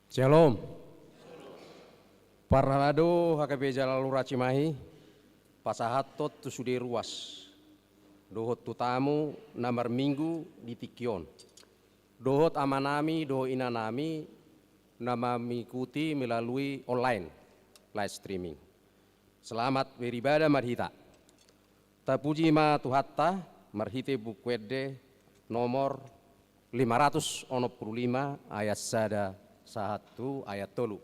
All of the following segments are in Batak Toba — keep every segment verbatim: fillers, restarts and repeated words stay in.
Shalom. Parhalado H K P Jalalura Cimahi, pasahathon tu sude ruas dohot tu tamu na marminggu di tingki on, dohot amanami dohot inanami na mengikuti melalui online, live streaming. Selamat beribadah ma di hita. Tapuji ma Tuhanta marhite Buku Ende nomor lima ratus onom pulu lima, ayat sada sahat tu ayat tolu.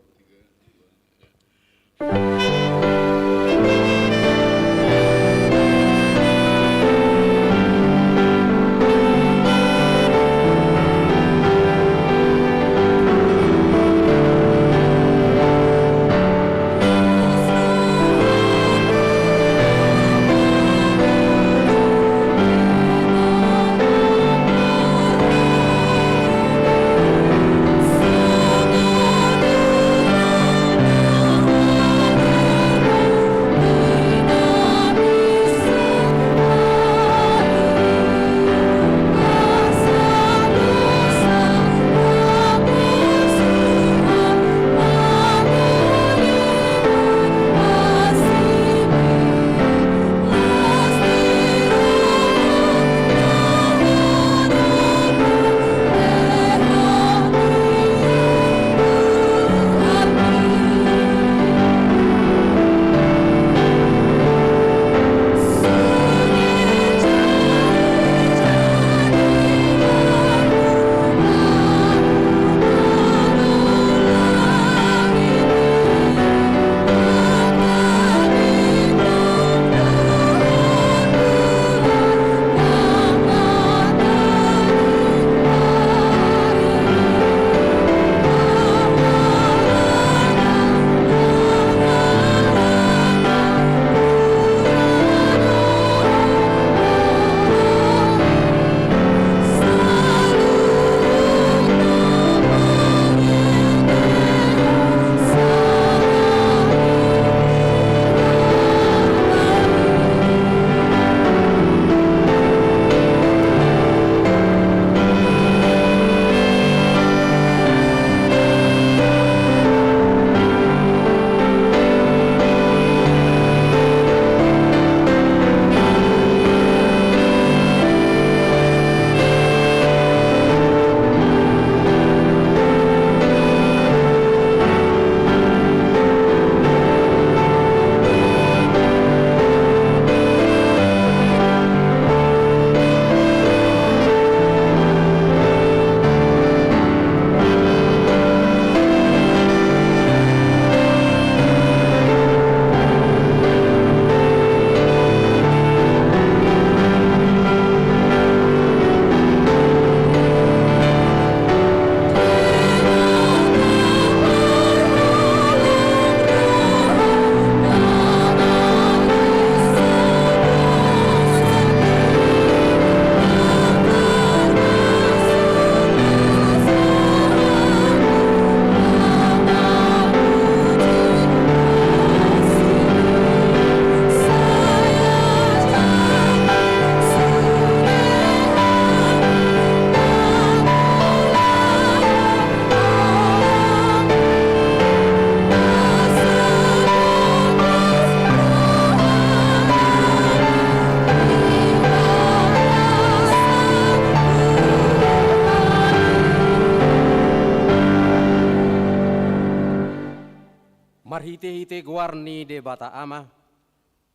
Marhitehite goar ni Debata Ama,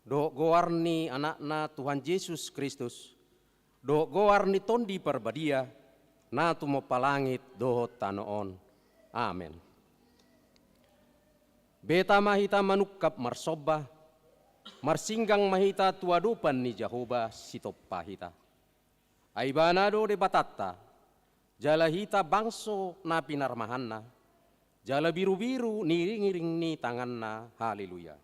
dohot goar ni Anakna Tuhan Jesus Kristus, dohot goar ni Tondi Parbadia, na tumompa langit dohot tano on. Amen. Beta ma hita manungkap marsomba, marsinggang ma hita tu adopan ni Jahowa sitompa hita. Ai Ibana do Debatanta, jala hita bangso na pinarmahanna, jala birubiru ni iringiring ni tanganna. Haleluya.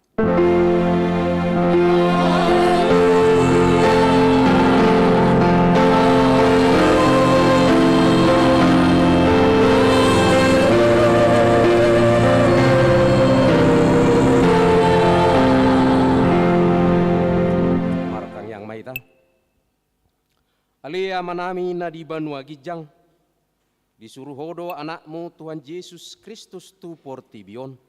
Martangiang ma hita. Ale Amanami na di banua ginjang, Disuru Ho do AnakMu Tuhan Jesus Kristus tu portibi on,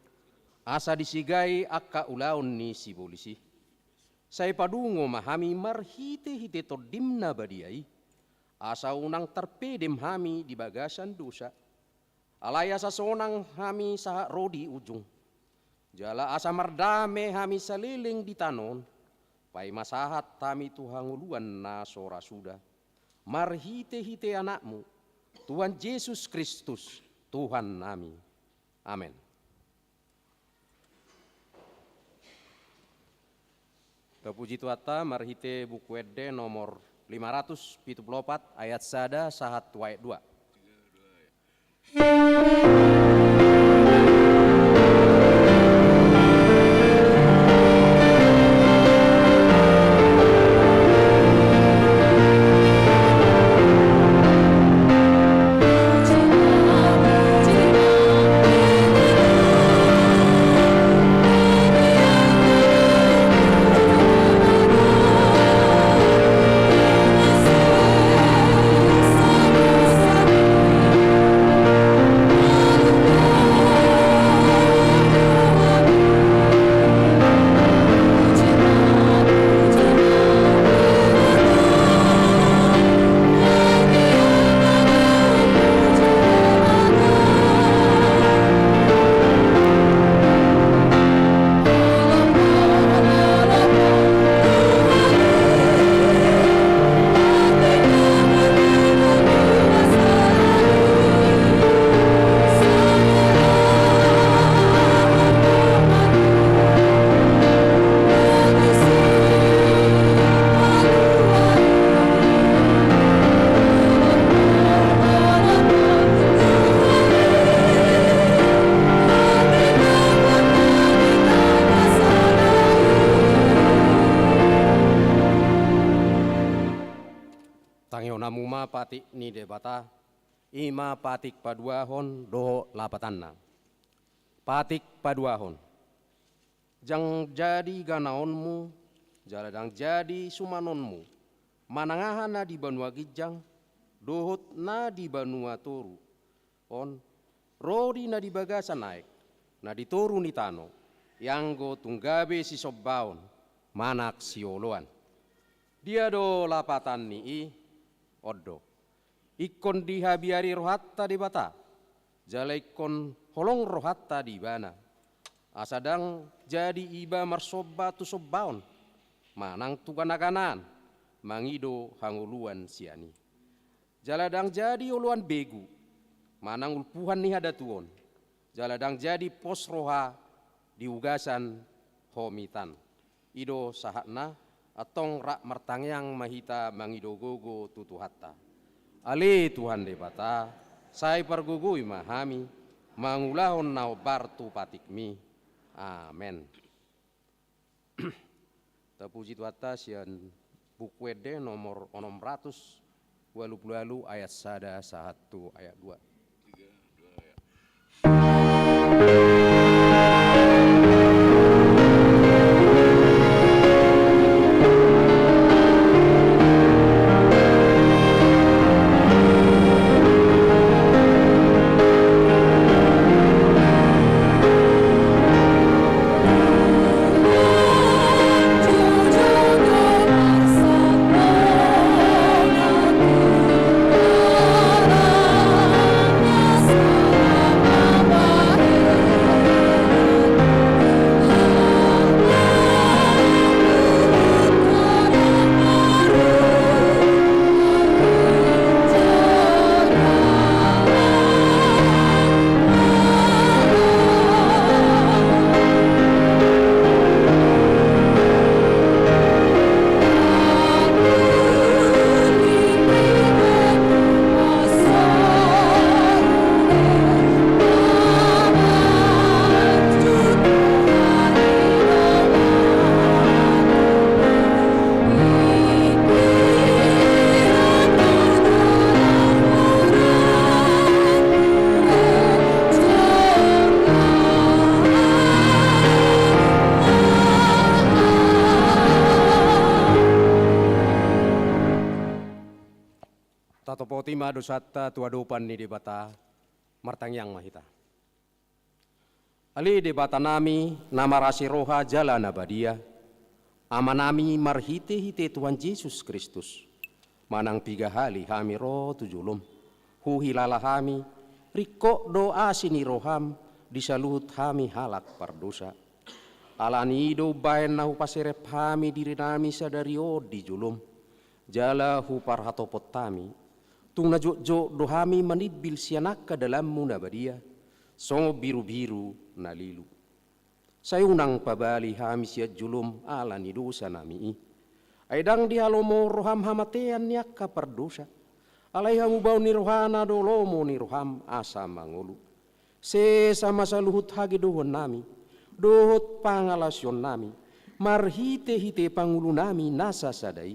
asa disigai angka ulaon ni sibolis i. Sai padungo ma hami marhitehite TondiM na badia i, asa unang tarpedem hami di bagasan dosa. Alai asa sonang hami sahat ro di ujung. Jala asa mardame hami saleleng di tano on, paima sahat hami tu hangoluan na so ra suda. Marhitehite AnakMu, Tuhan Jesus Kristus, Tuhannami. Amen. Tapuji Tuhanta marhite Buku Ende nomor lima ratus pitu pulu opat, ayat sada sahat tu ayat dua. Tangihon hamu ma patik ni Debata, i ma patik paduahon dohot lapatanna. Patik paduahon. Ndang jadi ganaonmu, jala ndang jadi sumanonmu, manang aha na di banua ginjang, dohot na di banua toru on, ro di na di bagasan aek, na di toru ni tano, ianggo tung gabe sisombaon, manang sioloan. Dia do lapatan ni i? On do. Ingkon dihabiari rohanta Debata, jala ingkon holong rohanta di Ibana. Asa ndang jadi iba marsomba tu sombaon, manang tu ganaganaan, mangido hangoluan sian i. Jala ndang jadi oloan begu, manang ulpuhan ni hadatuon, jala ndang jadi pos roha di ugasan homitan. I do sahatna, antong rap martangiang ma hita mangido gogo tu Tuhanta. Ale Tuhan Debata, sai pargogoi ma hami, mangulahon na hombar tu patikmi. Amen. Tapuji Tuhanta sian Buku Ende nomor onom ratus ualu pulu ualu ayat sada sahat tu ayat dua. Botima dosanta tu adopan ni Debata. Martangiang ma hita. Ale Debata nami, na marasi roha jala na badia, Ama nami marhite-hite Tuhan Jesus Kristus, manang piga hali hami ro tu jolom, huhilala hami, ringkot do asi ni roham di saluhut hami halak pardosa. Ala ni i do umbahen na hupaserep hami diri nami sadari on di jolom, jala huparhatopot hami, tung na jotjot do hami manimbil sian angka dalanmu na badia, songon birubiru na lilu. Sai unang pabali hami sian jolom ala ni dosa nami i. Ai ndang dihalomohon roham hamatean ni angka pardosa. Alai hamubaon ni rohana do lomo ni roham asa mangolu. Sesa ma saluhut hagedongon nami, dohot pangalaosion nami, marhite-hite pangulu nami na sasada i,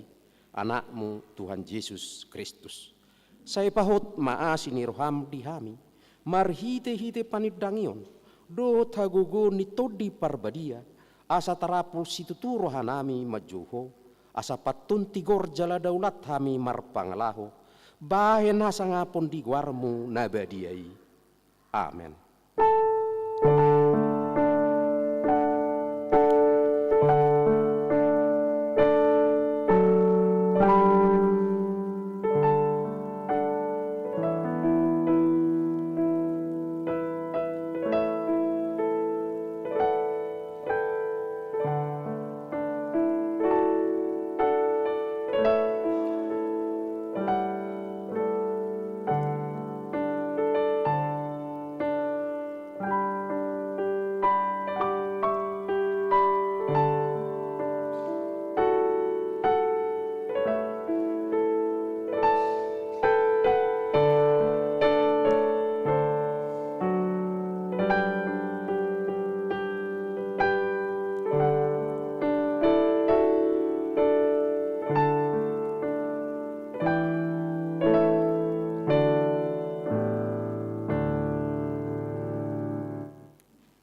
Anakmu Tuhan Jesus Kristus. Sai pahot ma asi ni roham di hami, marhite-hite panindangion, dohot hagogoon ni Tondi Parbadia, asa tarapul situtu roha nami manjou Ho, asa pantun tigor jala daulat hami marpangalaho, bahen hasangapon di goarmu na badia i. Amen.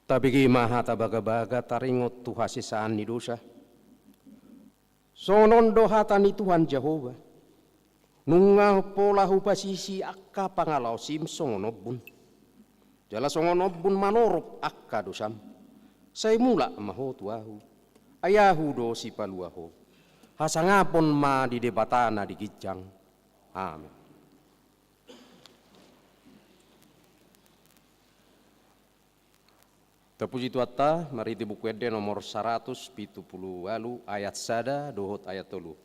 Tabege ma hata bagabaga taringot tu hasesaan ni dosa. Songon on do hata ni Tuhan Jahowa: Nunga pola hupasisi angka pangalaosim songon ombun, jala songon ombun manorop angka dosam. Sai mulak ma ho tu Ahu, ai Ahu do sipalua ho. Hasangapon ma di Debata na di ginjang. Amen. Tapuji Tuhanta, marhite Buku Ende nomor saratus pitu pulu ualu, ayat sada dohot ayat tolu.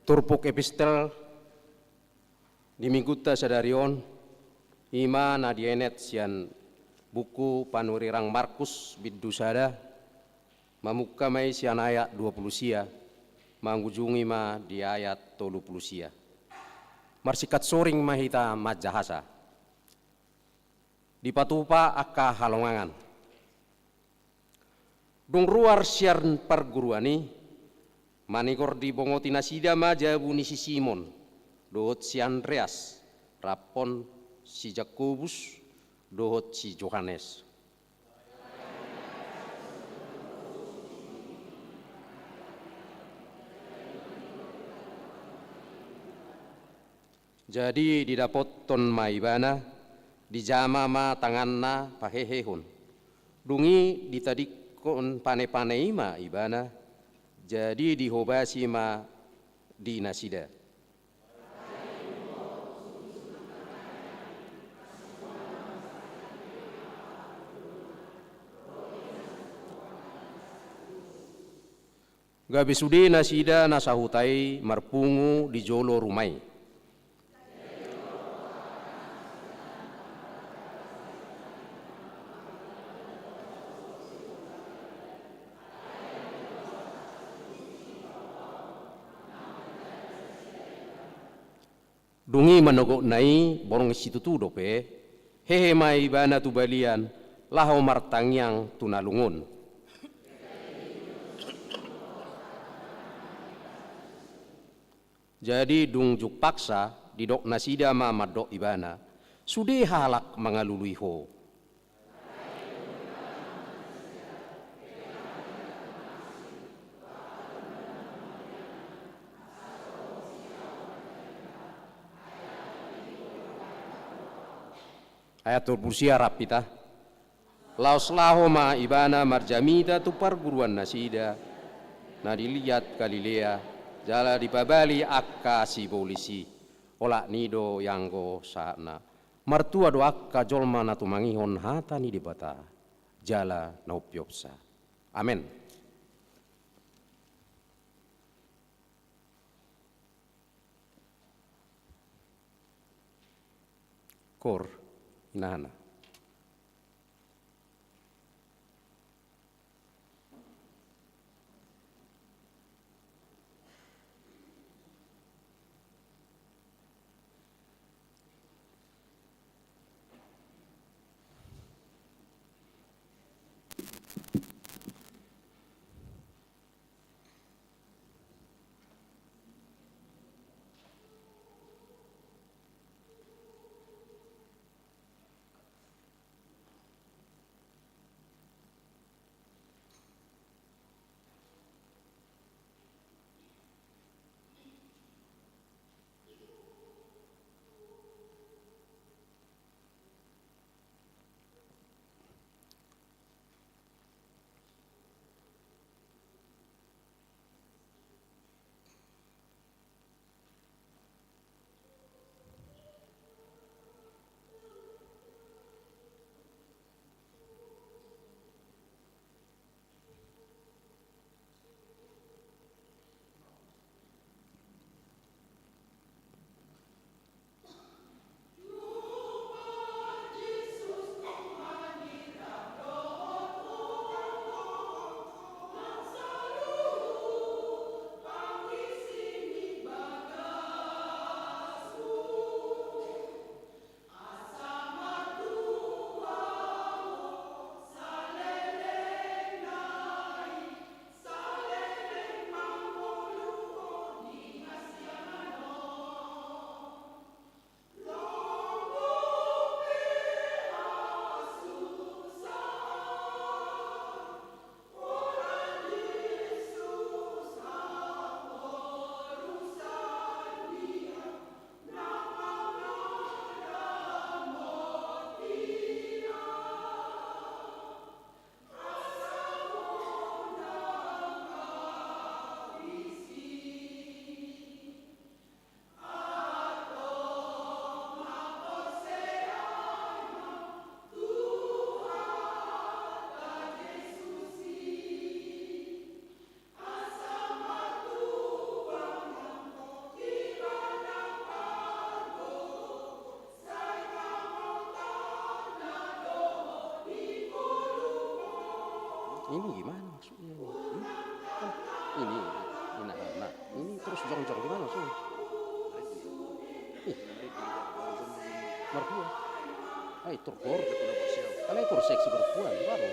Turpuk epistel di minggunta sadari on, i ma na dienet sian buku panurirang Markus bindu sada, mamungka ma i sian ayat dua pulu sia, Mangujungi ma di ayat tolu pulu sia. Marsingkat soring ma hita manjahasa. Dipatupa angka halongangan. Dung ruar sian parguruan i, manigor dibongoti nasida ma jabu ni si Simon dohot si Andreas, rap hon si Jakobus dohot si Johannes. Jadi didapothon ma ibana, dijama ma tanganna pahehehon. Dung i ditadingkon panepane i ma ibana, jadi dihobasi ma di nasida. Gabe sude nasida na sahuta i marpungu di jolo ruma i. Dung i manogotna i borngin situtu dope, hehe ma ibana tu balian, laho martangiang tu na lungun. Jadi dung jung paksa, didok nasida ma mandok ibana, sude halak mangalului ho. Ayat tolu pulu sia rap hita. Laos laho ma ibana marjamita tu parguruan nasida, na di liat Galilea, jala dipabali angka sibolis i, olat ni do ianggo sahatna. Martua do angka jolma na tumangihon hata ni Debata, jala na umpeopsa. Amen. Koor, inahana. Ini gimana maksudnya ini? Hmm? Kan ini, ini, nah, nah. Jongjong di mana so? Ih. Mardua. Ai turgor. Alai tur seksi perempuan baru.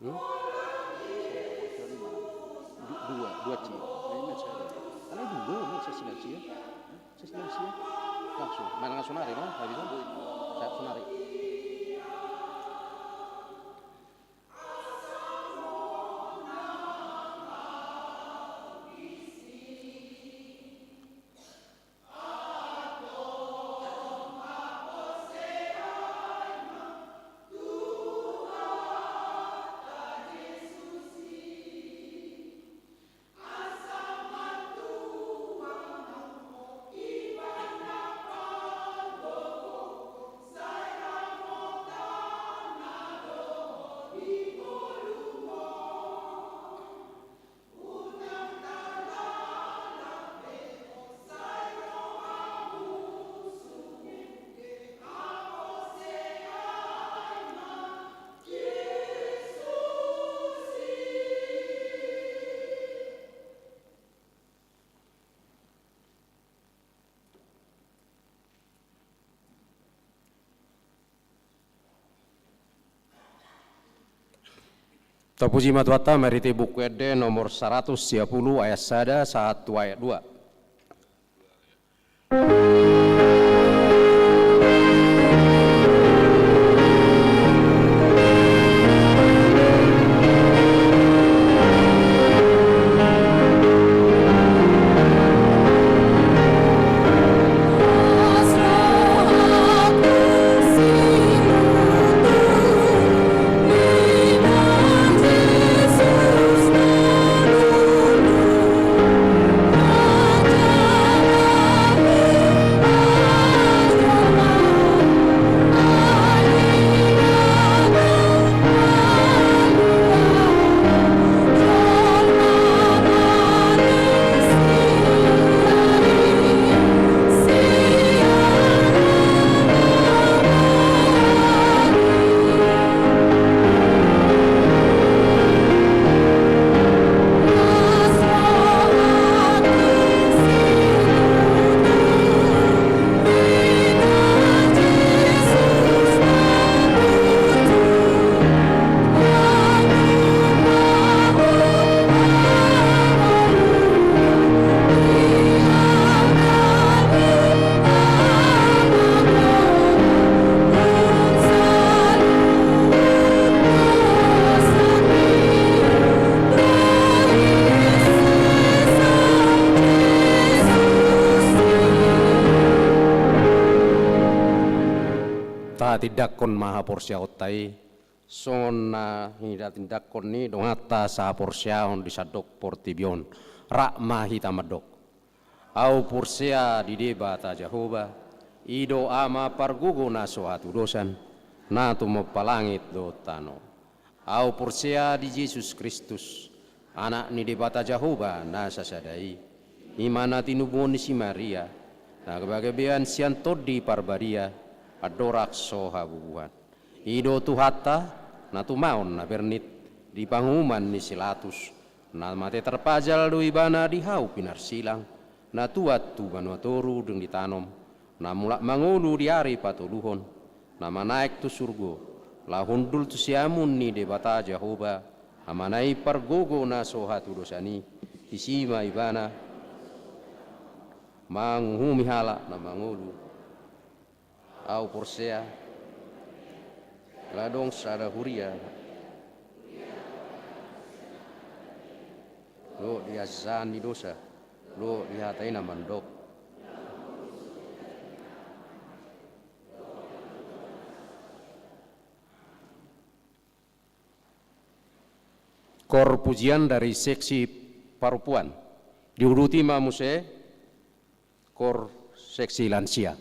Hmm? Du-, dua, dua C. Alai dua, ma, sesi lansia. Sesi lansia. Langsung. Manang sonari, ma? Habis, ma? Sa-, sonari. Tapuji ma Tuhanta, marhite Buku Ende nomor saratus sia pulu ayat sada sahat tu ayat dua. Tahatindangkon ma haporseaonta i, songon na hinatindangkon ni donganta sahaporseaon di sandok portibi on. Rap ma hita mandok. Ahu porsea di Debata Jahowa, i do Ama pargogo na so hatudosan, na tumompa langit dohot tano. Ahu porsea di Jesus Kristus, Anak ni Debata Jahowa na sasada i, i ma na tinubuhon ni si Maria, na gabegabean sian Tondi Parbadia, andorang so habubuhan. I do Tuhanta, na tumaon na bernit, di panguhuman ni si Latus, na mate tarpajal do Ibana di hau pinarsilang, na tuat tu banua toru dung ditanom, na mulak mangolu di ari patoluhon, na manaek tu surgo, laho hundul tu siamun ni Debata Jahowa, Amana i pargogo na so hatudosan i, disi ma Ibana manguhumi halak na mangolu. Ahu porsea, ladong sada huria dohot di hasesaan ni dosa, dohot di hata i na mandok. Kor pujian dari seksi parompuan. Diuduti ma muse kor seksi lansia.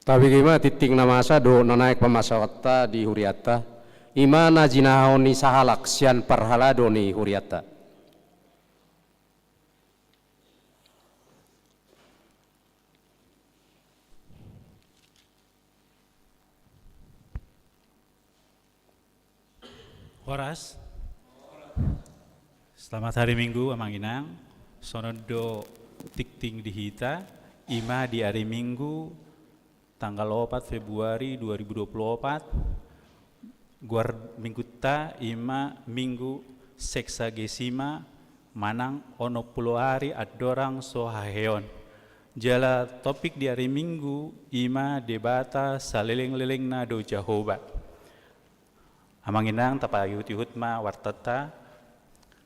Tabege ma tingting na masa dohot na naeng pamasaonta di hurianta, i ma na jinahahon ni sahalak sian parhalado ni hurianta. Horas. Selamat hari Minggu, Amang Inang. Songon do tingting di hita, i ma di hari Minggu, tanggal opat Februari dua ribu dua puluh opat, goar minggunta i ma Minggu Seksagesima manang onom pulu ari andorang so haheon. Jala topik di ari Minggu i ma Debata salelenglelengna do Jahowa. Amang Inang, tapaihutihut ma wartanta.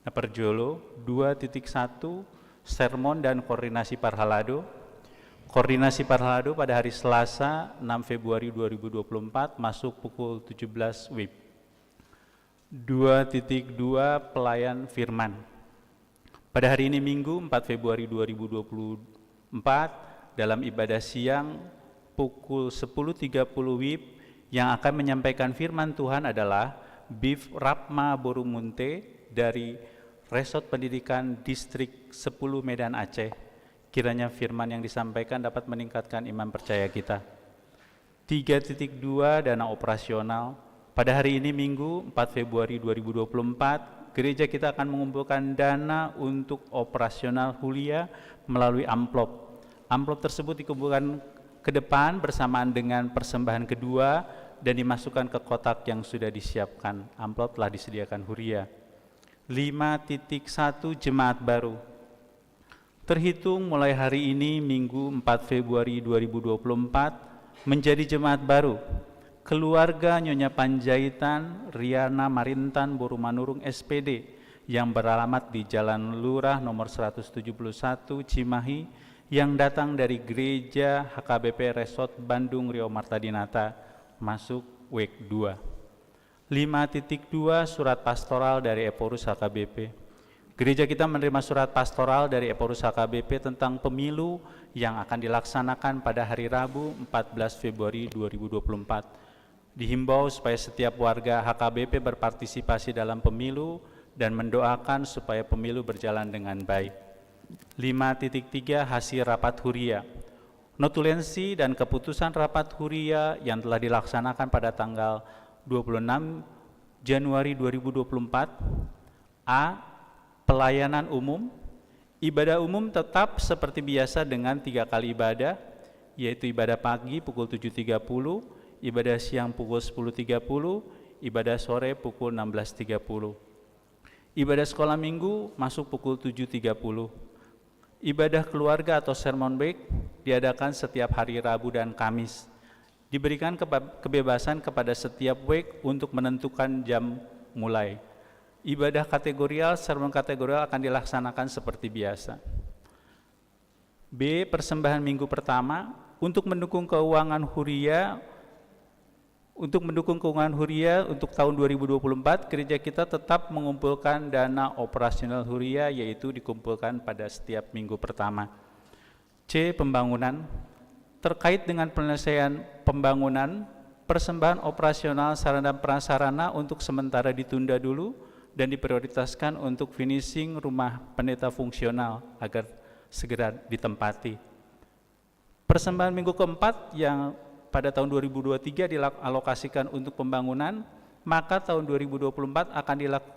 Na parjolo, dua titik satu, sermon dan koordinasi parhalado. Koordinasi parhalado pada hari Selasa, enam Februari dua ribu dua puluh empat, masuk pukul tujuh belas W I B. Dua titik dua, pelayan firman. Pada hari ini, Minggu, empat Februari dua ribu dua puluh empat, dalam ibadah siang pukul sepuluh tiga puluh W I B, yang akan menyampaikan firman Tuhan adalah Bif Rapma Borumunte dari Resort Pendidikan Distrik sepuluh Medan Aceh. Kiranya firman yang disampaikan dapat meningkatkan iman percaya kita. Tiga titik dua, dana operasional. Pada hari ini, Minggu, empat Februari dua ribu dua puluh empat, gereja kita akan mengumpulkan dana untuk operasional huria melalui amplop. Amplop tersebut dikumpulkan ke depan bersamaan dengan persembahan kedua dan dimasukkan ke kotak yang sudah disiapkan. Amplop telah disediakan huria. Lima titik satu, jemaat baru. Terhitung mulai hari ini, Minggu, empat Februari dua ribu dua puluh empat, menjadi jemaat baru. Keluarga Nyonya Panjaitan Riana Marintan Boru Manurung, S P D, yang beralamat di Jalan Lurah nomor seratus tujuh puluh satu, Cimahi, yang datang dari Gereja H K B P Resort Bandung Rio Marta Dinata, masuk W E K dua. Lima titik dua, surat pastoral dari Ephorus H K B P. Gereja kita menerima surat pastoral dari Ephorus H K B P tentang pemilu yang akan dilaksanakan pada hari Rabu, empat belas Februari dua ribu dua puluh empat. Dihimbau supaya setiap warga H K B P berpartisipasi dalam pemilu dan mendoakan supaya pemilu berjalan dengan baik. Lima titik tiga, hasil rapat huria. Notulensi dan keputusan rapat huria yang telah dilaksanakan pada tanggal dua puluh enam Januari dua ribu dua puluh empat. A. Pelayanan umum. Ibadah umum tetap seperti biasa dengan tiga kali ibadah, yaitu ibadah pagi pukul tujuh tiga puluh, ibadah siang pukul sepuluh tiga puluh, ibadah sore pukul enam belas tiga puluh. Ibadah sekolah minggu masuk pukul tujuh tiga puluh. Ibadah keluarga atau sermon week diadakan setiap hari Rabu dan Kamis. Diberikan keba-, kebebasan kepada setiap week untuk menentukan jam mulai. Ibadah kategorial, sermon kategorial akan dilaksanakan seperti biasa. B. Persembahan minggu pertama. Untuk mendukung keuangan huria, untuk mendukung keuangan huria untuk tahun dua ribu dua puluh empat, gereja kita tetap mengumpulkan dana operasional huria, yaitu dikumpulkan pada setiap minggu pertama. C. Pembangunan. Terkait dengan penyelesaian pembangunan, persembahan operasional sarana dan prasarana untuk sementara ditunda dulu dan diprioritaskan untuk finishing rumah pendeta fungsional agar segera ditempati. Persembahan minggu keempat yang pada tahun dua ribu dua puluh tiga dialokasikan untuk pembangunan, maka tahun dua ribu dua puluh empat akan dilak-,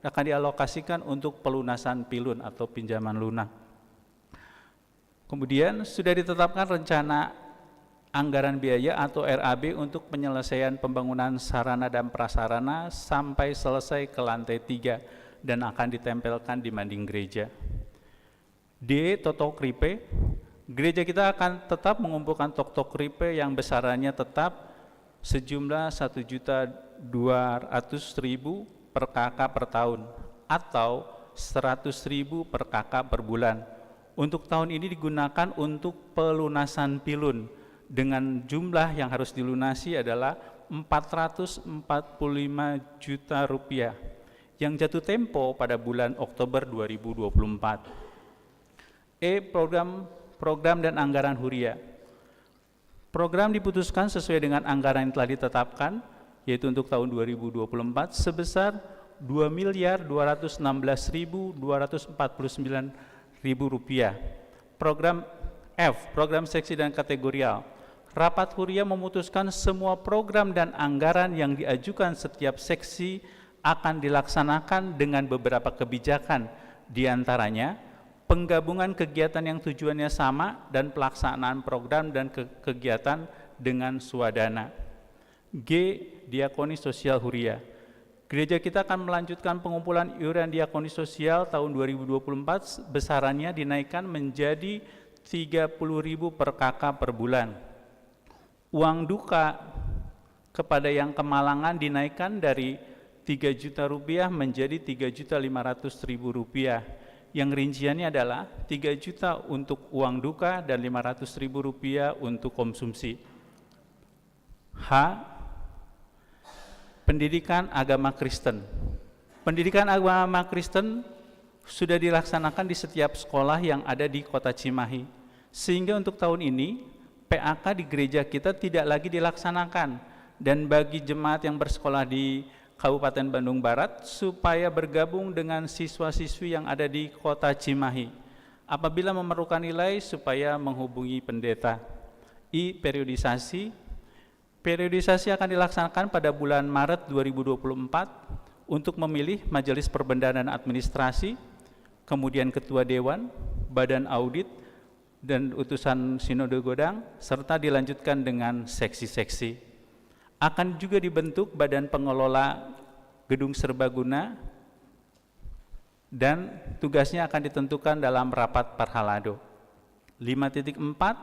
akan dialokasikan untuk pelunasan pilun atau pinjaman lunak. Kemudian, sudah ditetapkan rencana anggaran biaya atau R A B untuk penyelesaian pembangunan sarana dan prasarana sampai selesai ke lantai tiga dan akan ditempelkan di dinding gereja. D. Toktok ripe. Gereja kita akan tetap mengumpulkan toktok ripe yang besarannya tetap sejumlah satu juta dua ratus ribu per K K per tahun atau seratus ribu per K K per bulan. Untuk tahun ini digunakan untuk pelunasan pilun dengan jumlah yang harus dilunasi adalah empat ratus empat puluh lima juta rupiah yang jatuh tempo pada bulan Oktober dua ribu dua puluh empat. E. Program, program dan anggaran huria. Program diputuskan sesuai dengan anggaran yang telah ditetapkan, yaitu untuk tahun dua ribu dua puluh empat sebesar dua miliar dua ratus enam belas ribu dua ratus empat puluh sembilan ribu rupiah. Program F, program seksi dan kategorial. Rapat huria memutuskan semua program dan anggaran yang diajukan setiap seksi akan dilaksanakan dengan beberapa kebijakan, di antaranya penggabungan kegiatan yang tujuannya sama dan pelaksanaan program dan ke-, kegiatan dengan swadana. G. Diakoni sosial huria. Gereja kita akan melanjutkan pengumpulan iuran diakoni sosial tahun dua ribu dua puluh empat, besarannya dinaikkan menjadi tiga puluh ribu per K K per bulan. Uang duka kepada yang kemalangan dinaikkan dari tiga juta rupiah menjadi tiga juta lima ratus ribu rupiah. Yang rinciannya adalah tiga juta untuk uang duka dan lima ratus ribu rupiah untuk konsumsi. H. Pendidikan agama Kristen. Pendidikan agama Kristen sudah dilaksanakan di setiap sekolah yang ada di Kota Cimahi. Sehingga untuk tahun ini, P A K di gereja kita tidak lagi dilaksanakan. Dan bagi jemaat yang bersekolah di Kabupaten Bandung Barat, supaya bergabung dengan siswa-siswi yang ada di kota Cimahi. Apabila memerlukan nilai, supaya menghubungi pendeta. I, periodisasi. Periodisasi akan dilaksanakan pada bulan Maret dua ribu dua puluh empat untuk memilih Majelis Perbendaharaan Administrasi, kemudian Ketua Dewan, Badan Audit, dan utusan Sinode Godang, serta dilanjutkan dengan seksi-seksi. Akan juga dibentuk Badan Pengelola Gedung Serbaguna, dan tugasnya akan ditentukan dalam rapat parhalado. Lima titik empat,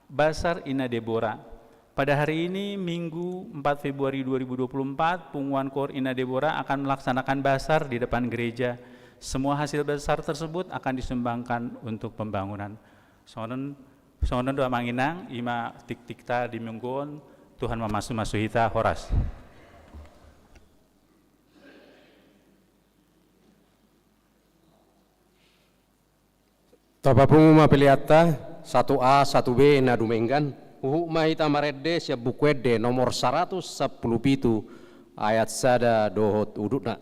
Basar Ina Debora. Pada hari ini, Minggu, empat Februari dua ribu dua puluh empat, Punguan Koor Ina Debora akan melaksanakan basar di depan gereja. Semua hasil basar tersebut akan disumbangkan untuk pembangunan. Songon on, songon on do, Amang Inang, i ma tiktikta di minggu on. Tuhan mamasu-masu hita. Horas. Tapapungu ma peleanta, satu A, satu B na dumenggan, huhut ma hita marende sian Buku Ende nomor saratus sampulu pitu, ayat sada dohot udutna.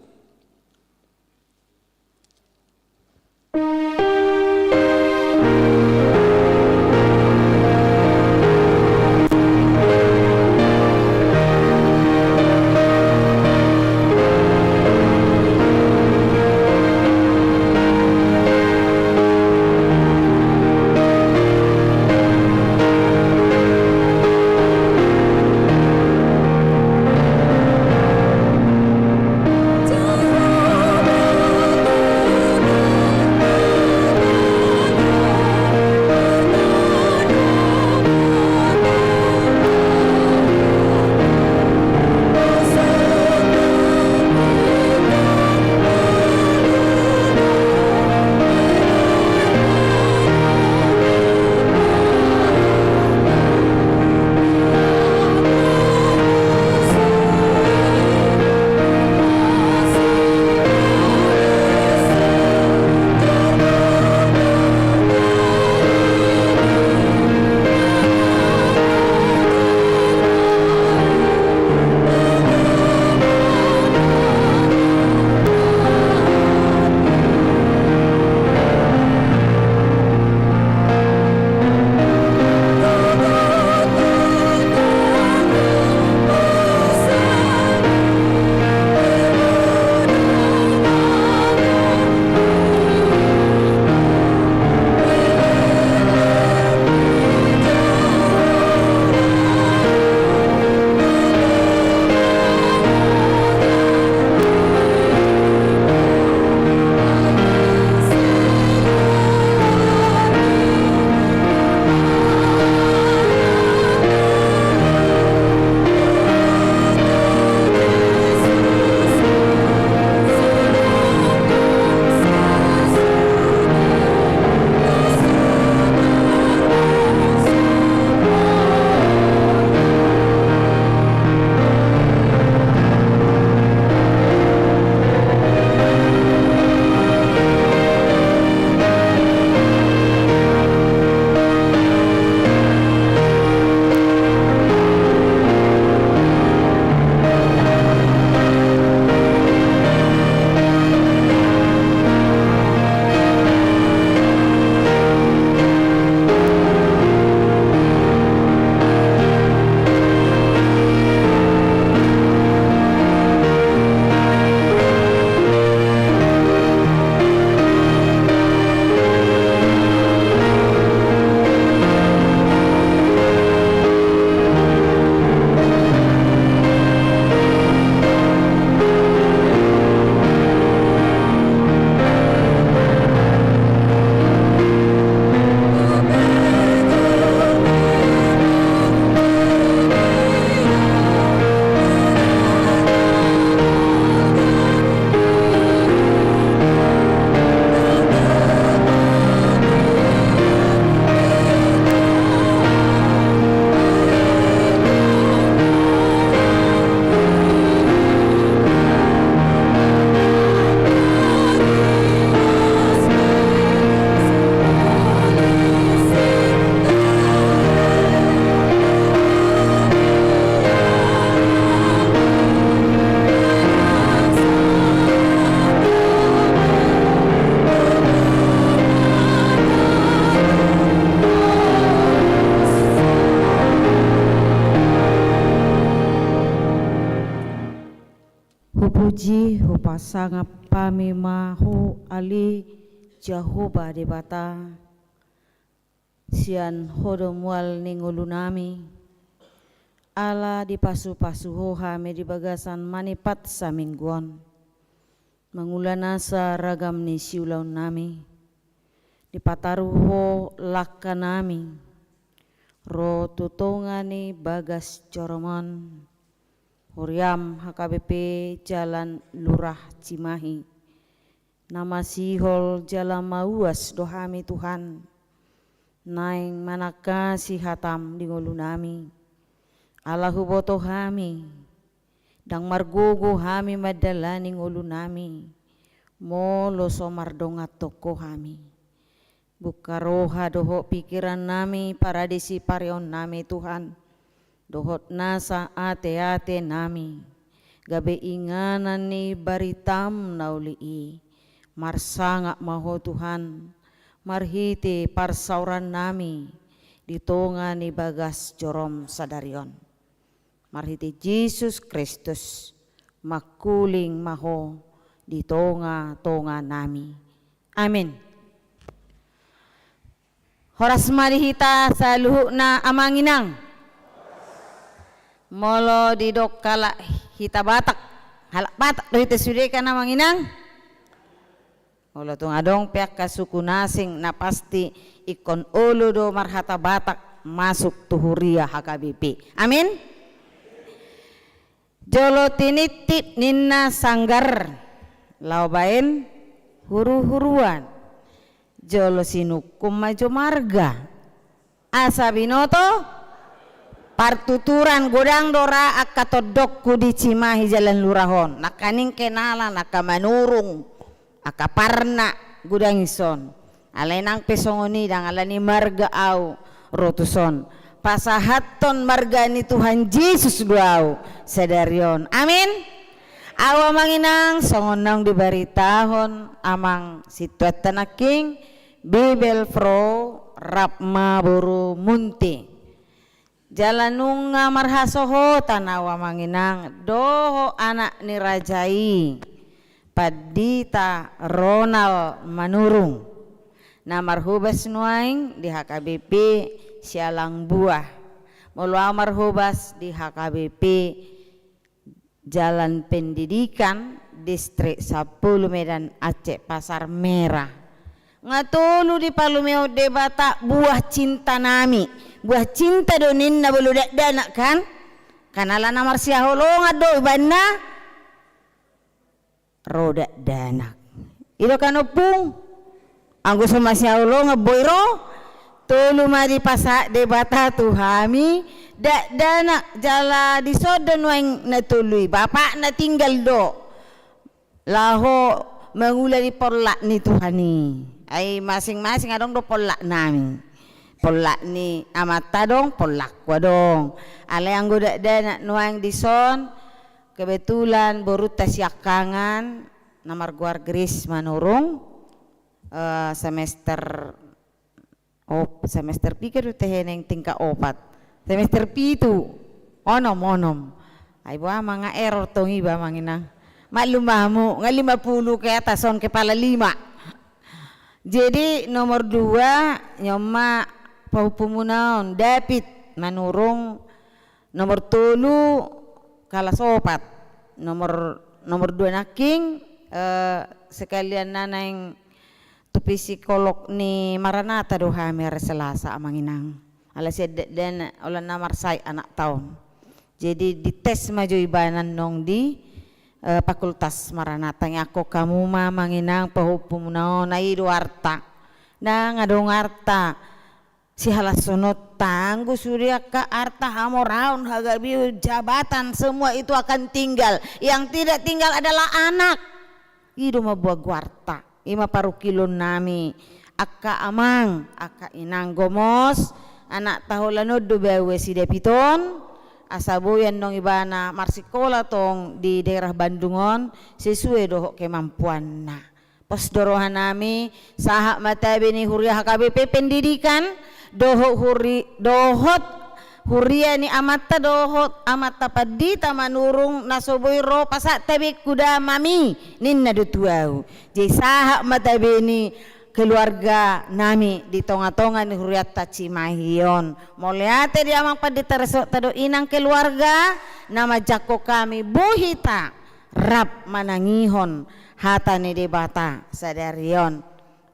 Puji hupasangap hami ma Ho ale Jahowa Debata, sian Ho do mual ni ngolunami, ala dipasupasu Ho hami di bagasan manipat saminggu on, mangula nasa ragam ni siulaonnami, dipataru Ho langkanami ro tu tonga ni bagas jorom on. Huriam H K B P Jalan Lurah Cimahi. Na masihol jala mauas do hami Tuhan, naeng manangkasi hatam di ngolunami. Ala huboto hami, ndang margogo hami mandalani ngolunami, molo so mardongan tongko hami. Buka roha dohot pikirannami, paradisi parionnami Tuhan, dohot nasa ateatenami, gabe inganan ni baritam na uli i. Marsangap ma Ho Tuhan, marhite parsaorannami di tonga ni bagas jorom sadari on. Marhite Jesus Kristus, mangkuling ma Ho di tongatonganami. Amin. Horas ma di hita saluhutna amang inang. Molo didok halak hita Batak, halak Batak do hita sude kan amang inang? Molo tung adong pe angka suku na asing, na pasti ingkon olo do marhata Batak masuk tu huria H K B P. Amin. Jolo tinitip ninna sanggar, laho baen huruhuruan. Jolo sinungkun ma jo marga. Asa binoto partuturan. Godang do ra angka tondongku di Cimahi Jalan Lurah on. Nangkaning kenalan, angka Manurung, angka Parna, godang i son. Alai nang pe songon i, ndang ala ni marga au ro tuson. Pasahathon marga ni Tuhan Jesus do au sadari on. Amin. Au amang inang, songon naung dibaritahon amang sintuanta nangkin, Bibelvrouw rap ma boru Munte. Jala nunga marhasohotan au amang inang dohot anak ni raja i, Pandita Ronald Manurung, na marhobas nuaeng di H K B P Sialang Buah. Molo au marhobas di H K B P Jalan Pendidikan, Distrik sampulu, Medan Aceh, Pasar Merah. Nga tolu dipalumehon Debata buah cinta nami. Buah cinta do ninna molo dakdanak kan? Kan ala na marsihaholongan do ibanna ro dakdanak. I do kan ompung? Anggo so masihaholongan boi ro, tolu ma dipasahat Debata tu hami dakdanak, jala dison do nuaeng na tolu i, bapakna tinggal do laho mangula di pollak ni Tuhan i. Ai masing-masing adong do pollak nami. Pollak ni amanta adong, pollakku adong. Alai anggo dakdanak nuaeng dison, kebetulan borunta siangkangan, na margoar Grace Manurung, eh, semester op-, semester piga do teheneng, tingkat opat. Semester pitu. Onom, onom. Ai boha ma, nga error tong iba amang inang. Maklum ma hamu, nga lima puluh ke atas on, kepala lima. Jadi nomor dua, i ma pahompumuna on, David Manurung, nomor tolu, kalas opat. Nomor, nomor dua nangkin, eh, sekalian na naeng tu psikolog ni Maranatha do hami ari Selasa amang inang. Ala sian dakdanak, holan na marsahit anakta on. Jadi dites ma jo ibana nong di, eh, Fakultas Maranatha. Nga angkon hamu ma amang inang pahompumuna on, ai i do arta. Ndang adong arta sihalashononta, anggo sude angka arta, hamoraon, hagabeon, jabatan, semua itu akan tinggal. Yang tidak tinggal adalah anak. I do mamboan goarta. I ma parungkilon nami, angka amang, angka inang, gomos anakta, holan on do baoa si David on, asa boi annon ibana marsikola tong di daerah Bandung on, sesuai dohot kemampuanna. Pos do roha nami, sahat ma tabe ni huria H K B P Pendidikan, dohot huri-, dohot Huria ni amanta dohot amanta pandita Manurung na so boi ro pasahat tabe tu damami, ninna do tu ahu. Jadi sahat ma tabe ni keluarga nami di tonga-tonga ni hurianta Cimahi on. Mauliate di amang pandita, resort ta do inang keluarga, na manjangkon hami, boi hita rap manangihon hata ni Debata sadari on.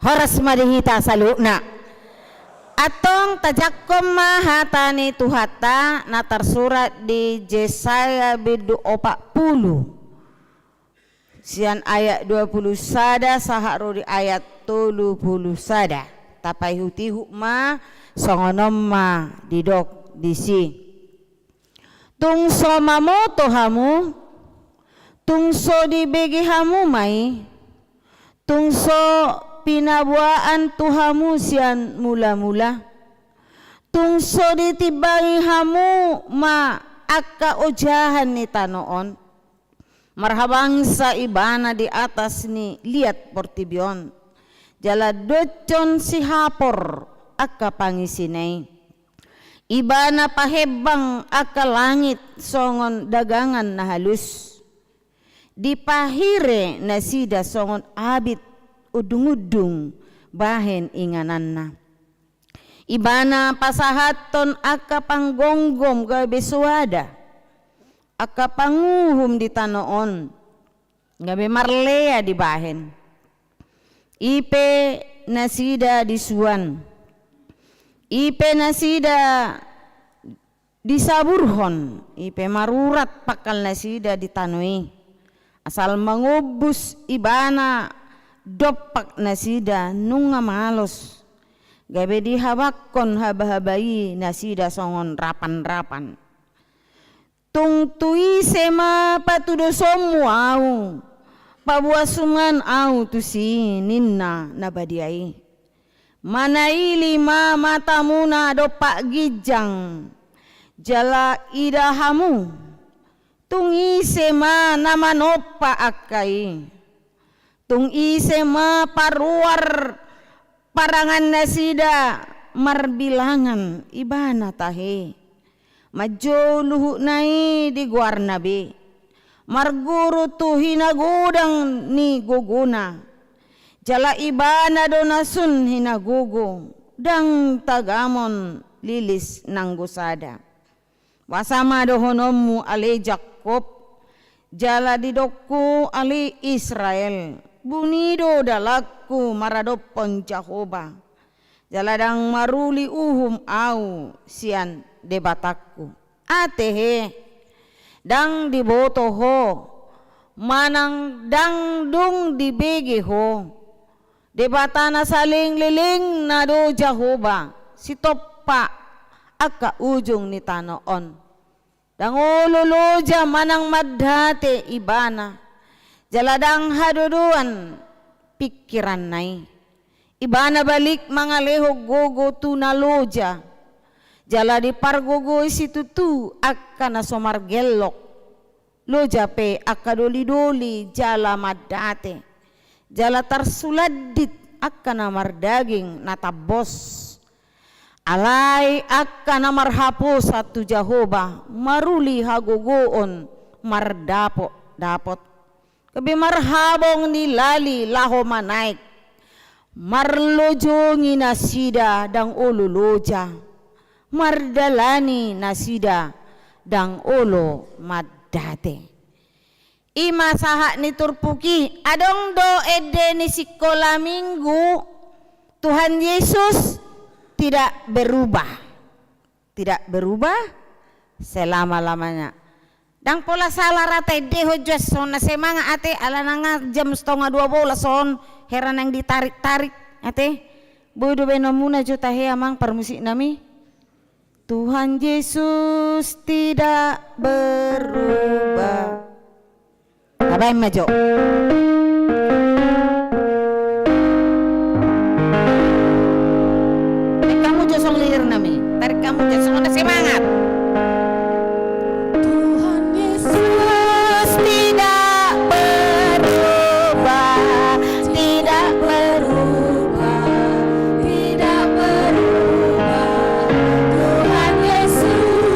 Horas ma di hita saluhutna. Antong tajangkon ma hata ni Tuhanta na tarsurat di Jesaya bindu opat pulu, sian ayat dua pulu sada sahat ro di ayat tolu pulu sada. Tapaihut-ihut ma, songon on ma didok disi. Tung so mamoto hamu, tung so dibege hamu ma i, tung so pinaboaan tu hamu sian mula-mula, tung so ditimbangi hamu ma angka ojahan ni tano on. Marhabangsa Ibana di atas ni liat portibi on, jala doncon sihapor angka pangisina i. Ibana pahembang angka langit songon dagangan na halus. Dipahire nasida songon abit undung-undung bahen ingananna. Ibana pasahathon angka panggonggom gabe soada, angka panguhum di tano on gabe marlea dibahen. I pe nasida disuan, i pe nasida disaburhon, i pe marurat pangkal nasida di tano i. Asal mangombus Ibana dompak nasida nunga malos, gabe dihabanghon haba-haba i nasida songon rapan-rapan. Tung tu ise ma patudosonmu ahu, paboa suman ahu tusi, ninna na badia i. Manaili ma matamuna dompak ginjang, jala ida hamu. Tung ise ma na manompa angka i? Tung ise ma paruar parangan nasida marbilangan ibana tahe? Manjou luhutna i di goarna be, marguru tu hinagodang ni gogona. Jala ibana do na sun hinagogo, ndang tagamon lilis nanggo sada. Boasa ma dohononmu ale Jakkob, jala didokku ale Israel, buni do dalanku maradophon Jahowa, jala ndang maruli uhum ahu sian Debatangku. Atehe, ndang diboto ho, manang ndang dung dibege ho, Debata na saleleng-lelengna do Jahowa, sitompa angka ujung ni tano on. Ndang olo loja manang mandate ibana, jala ndang hadodoan pingkiranna i. Ibana balik mangalehon gogo tu na loja, jala dipargogoi situtu angka na so margellok. Loja pe angka doli-doli jala mandate, jala tarsulandit angka na mardaging na tambos. Alai angka na marhaposan tu Jahowa maruli hagogoon mardapot-dapot. Gabe marhabong ni lali laho manaek. Marlojongi nasida ndang olo loja, mardalani nasida ndang olo mandate. I ma sahat ni turpuk i. Adong do ende ni sikola minggu, Tuhan Yesus tidak berubah. Tidak berubah selama-lamanya. Ndang pola sala rata endehon jo songon na semangat ate, ala nanga jam stonga dua bolas on, hera naeng ditarik-tarik ate. Boi do baenonmuna jo tahe amang parmusiknami. Tuhan Yesus tidak berubah. Tabaen ma jo. Tarik hamu jo songon lilirnami. Tarik hamu jo songon na semangat. Tuhan Yesus tidak berubah, tidak berubah, tidak berubah. Tuhan Yesus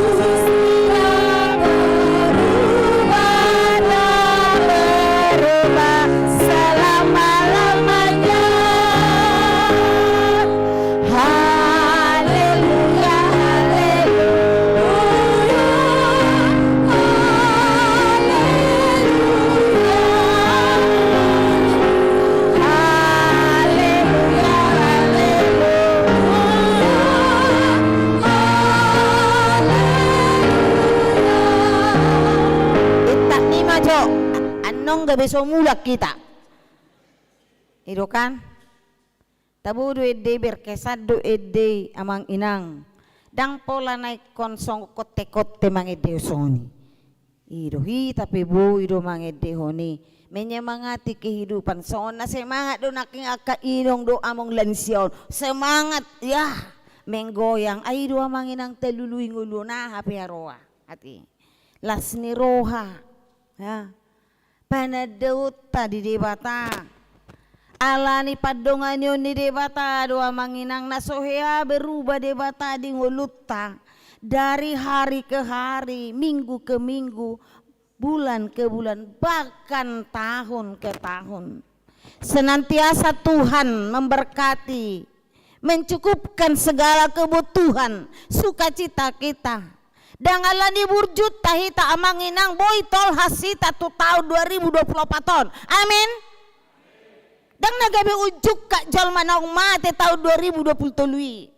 gabe so mulak hita. I do kan? Tabo do ende i, berkesan do ende i, amang inang. Ndang pola na ingkon songon kontekonte mangendehon i. I do, hita pe boi do mangendehon i. Menyemangati kehidupan. Songon na semangat do nangkin angka inong dohot among lansia on. Semangat, ya. Menggoyang. Ai do amang inang talului ngolu on, aha pe haroa. Ate. Las ni roha. Ya. Panandaonta di Debata. Alani pandonganion ni Debata do amang inang, na so hea berubah Debata di ngolunta. Dari hari ke hari, minggu ke minggu, bulan ke bulan, bahkan tahun ke tahun. Senantiasa Tuhan memberkati, mencukupkan segala kebutuhan, sukacita kita. Ndang alani burjuta hita amang inang boi tolhas hita tu tahun dua ribu dua puluh opat on. Amin. Ndang na gabe unjukka jolma naung mate tahun dua ribu dua puluh tolu i.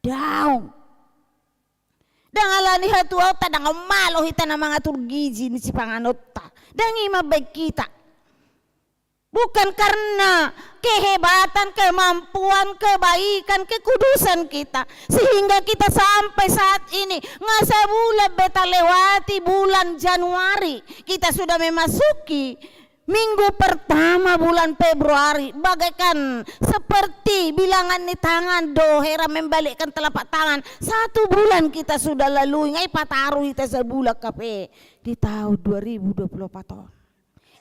Daong. Ndang alani hatuaonta, ndang malo hita na mangatur gizi ni sipanganonta. Ndang i mambahen hita. Bukan karena kehebatan, kemampuan, kebaikan, kekudusan kita, sehingga kita sampai saat ini, nga sabulan be talewati bulan Januari, kita sudah memasuki minggu pertama bulan Februari, bagaikan seperti bilangan ni tangan do hera membalikkan telapak tangan. Satu bulan kita sudah lalui, nga i pataru hita sabulan hape di tahun dua ribu dua puluh opat on.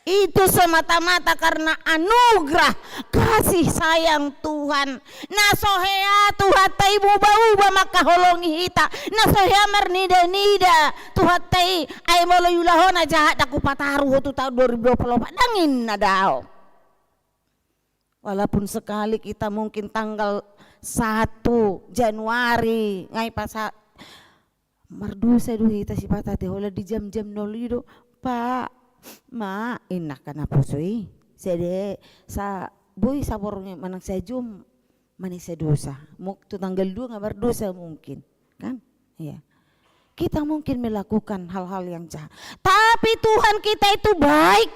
Itu semata-mata karena anugerah kasih sayang Tuhan. Na so hea Tuhanta i muba-uba mangkaholongi hita. Na so hea marnida-nida Tuhanta i. Ai molo iulahon na jahat, ndang hupataru ho tu tahun dua ribu dua puluh opat. Ndang inna daong. Walaupun sekali kita mungkin tanggal satu Januari, nga i pasa-, mardosa do hita sipata ate, holan di jam-jam nol i do, Pak, Mak, inna angka naposo i. Sede sa, boi saborngin manang sajum manisa dosa. Muk tu tanggal dua nga mardosa mungkin, kan? Iya. Kita mungkin melakukan hal-hal yang jahat. Tapi Tuhan kita itu baik.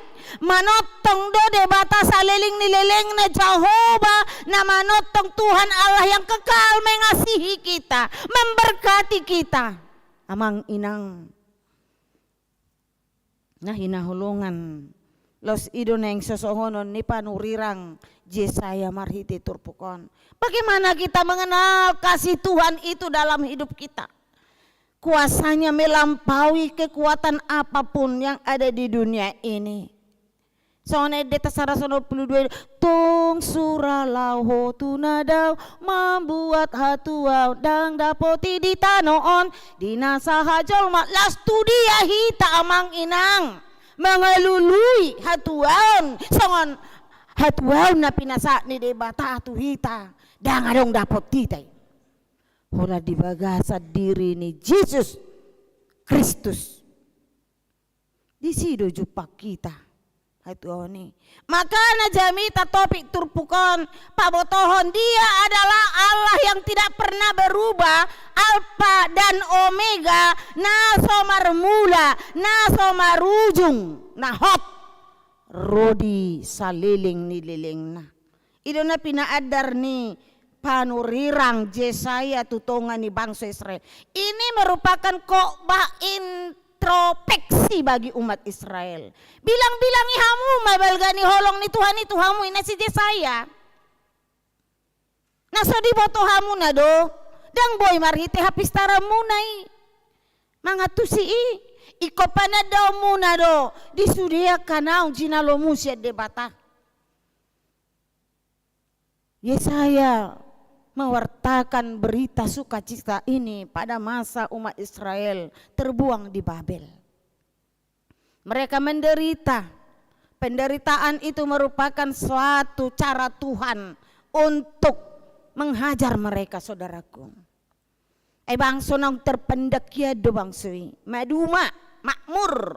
Manongtong do Debata saleleng ni lelengna, Jahowa, na manongtong, Tuhan Allah yang kekal mengasihi kita, memberkati kita. Amang inang na hinaholongan, laos i do naeng sosongonon ni panurirang Jesaya marhite turpuk on. Bagaimana kita mengenal kasih Tuhan itu dalam hidup kita? Kuasanya melampaui kekuatan apapun yang ada di dunia ini. Songon endenta saratus onom pulu dua, tung sura laho tu na dao, mambuat hatuaon ndang dapoti di tano on, di na sahat jolma. Laos tu dia hita amang inang mangalului hatuaon, songon hatuaon na pinasahat ni Debata tu hita, ndang adong dapot hita i. Holan di bagasan diri ni Jesus Kristus. Disi do jumpang hita hatuaon i. Makana jamita topik turpuk on, pabotohon Dia adalah Allah yang tidak pernah berubah, Alfa dan Omega, na so marmula, na so marujung, na hot ro di saleleng ni lelengna. I do na pinaandar ni panurirang Jesaya tu tonga ni bangso Israel. Ini merupakan khotbah introspeksi bagi umat Israel. Bilang-bilangi hamu ma balga ni holong ni Tuhan i tu hamu, inna si Jesaya. Na so diboto hamuna do, ndang boi marhite hapistaranmuna i. Mangantusi i, ingkon panandaonmuna do, di sude angka naung jinalomu sian Debata. Yesaya mewartakan berita sukacita ini pada masa umat Israel terbuang di Babel. Mereka menderita. Penderitaan itu merupakan suatu cara Tuhan untuk menghajar mereka, saudaraku. Ai bangso naung terpendak hian do bangso i. Maduma, makmur.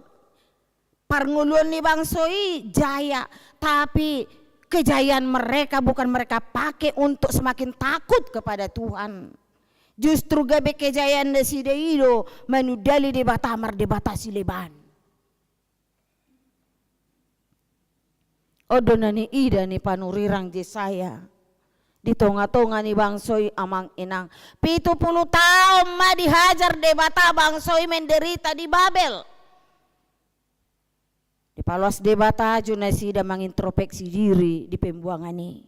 Parngoluan ni bangso i jaya, tapi kejayaan mereka bukan mereka pakai untuk semakin takut kepada Tuhan. Justru gabe kejayaan nasida i do manundali debata mardebata sileban. On do na niida ni panurirang Jesaya. Di tonga-tonga ni bangso i, amang inang, pitu pulu taon ma dihajar Debata bangso i menderita di Babel. Dipaloas Debata jo nasida mangintrospeksi diri di pembuangan i.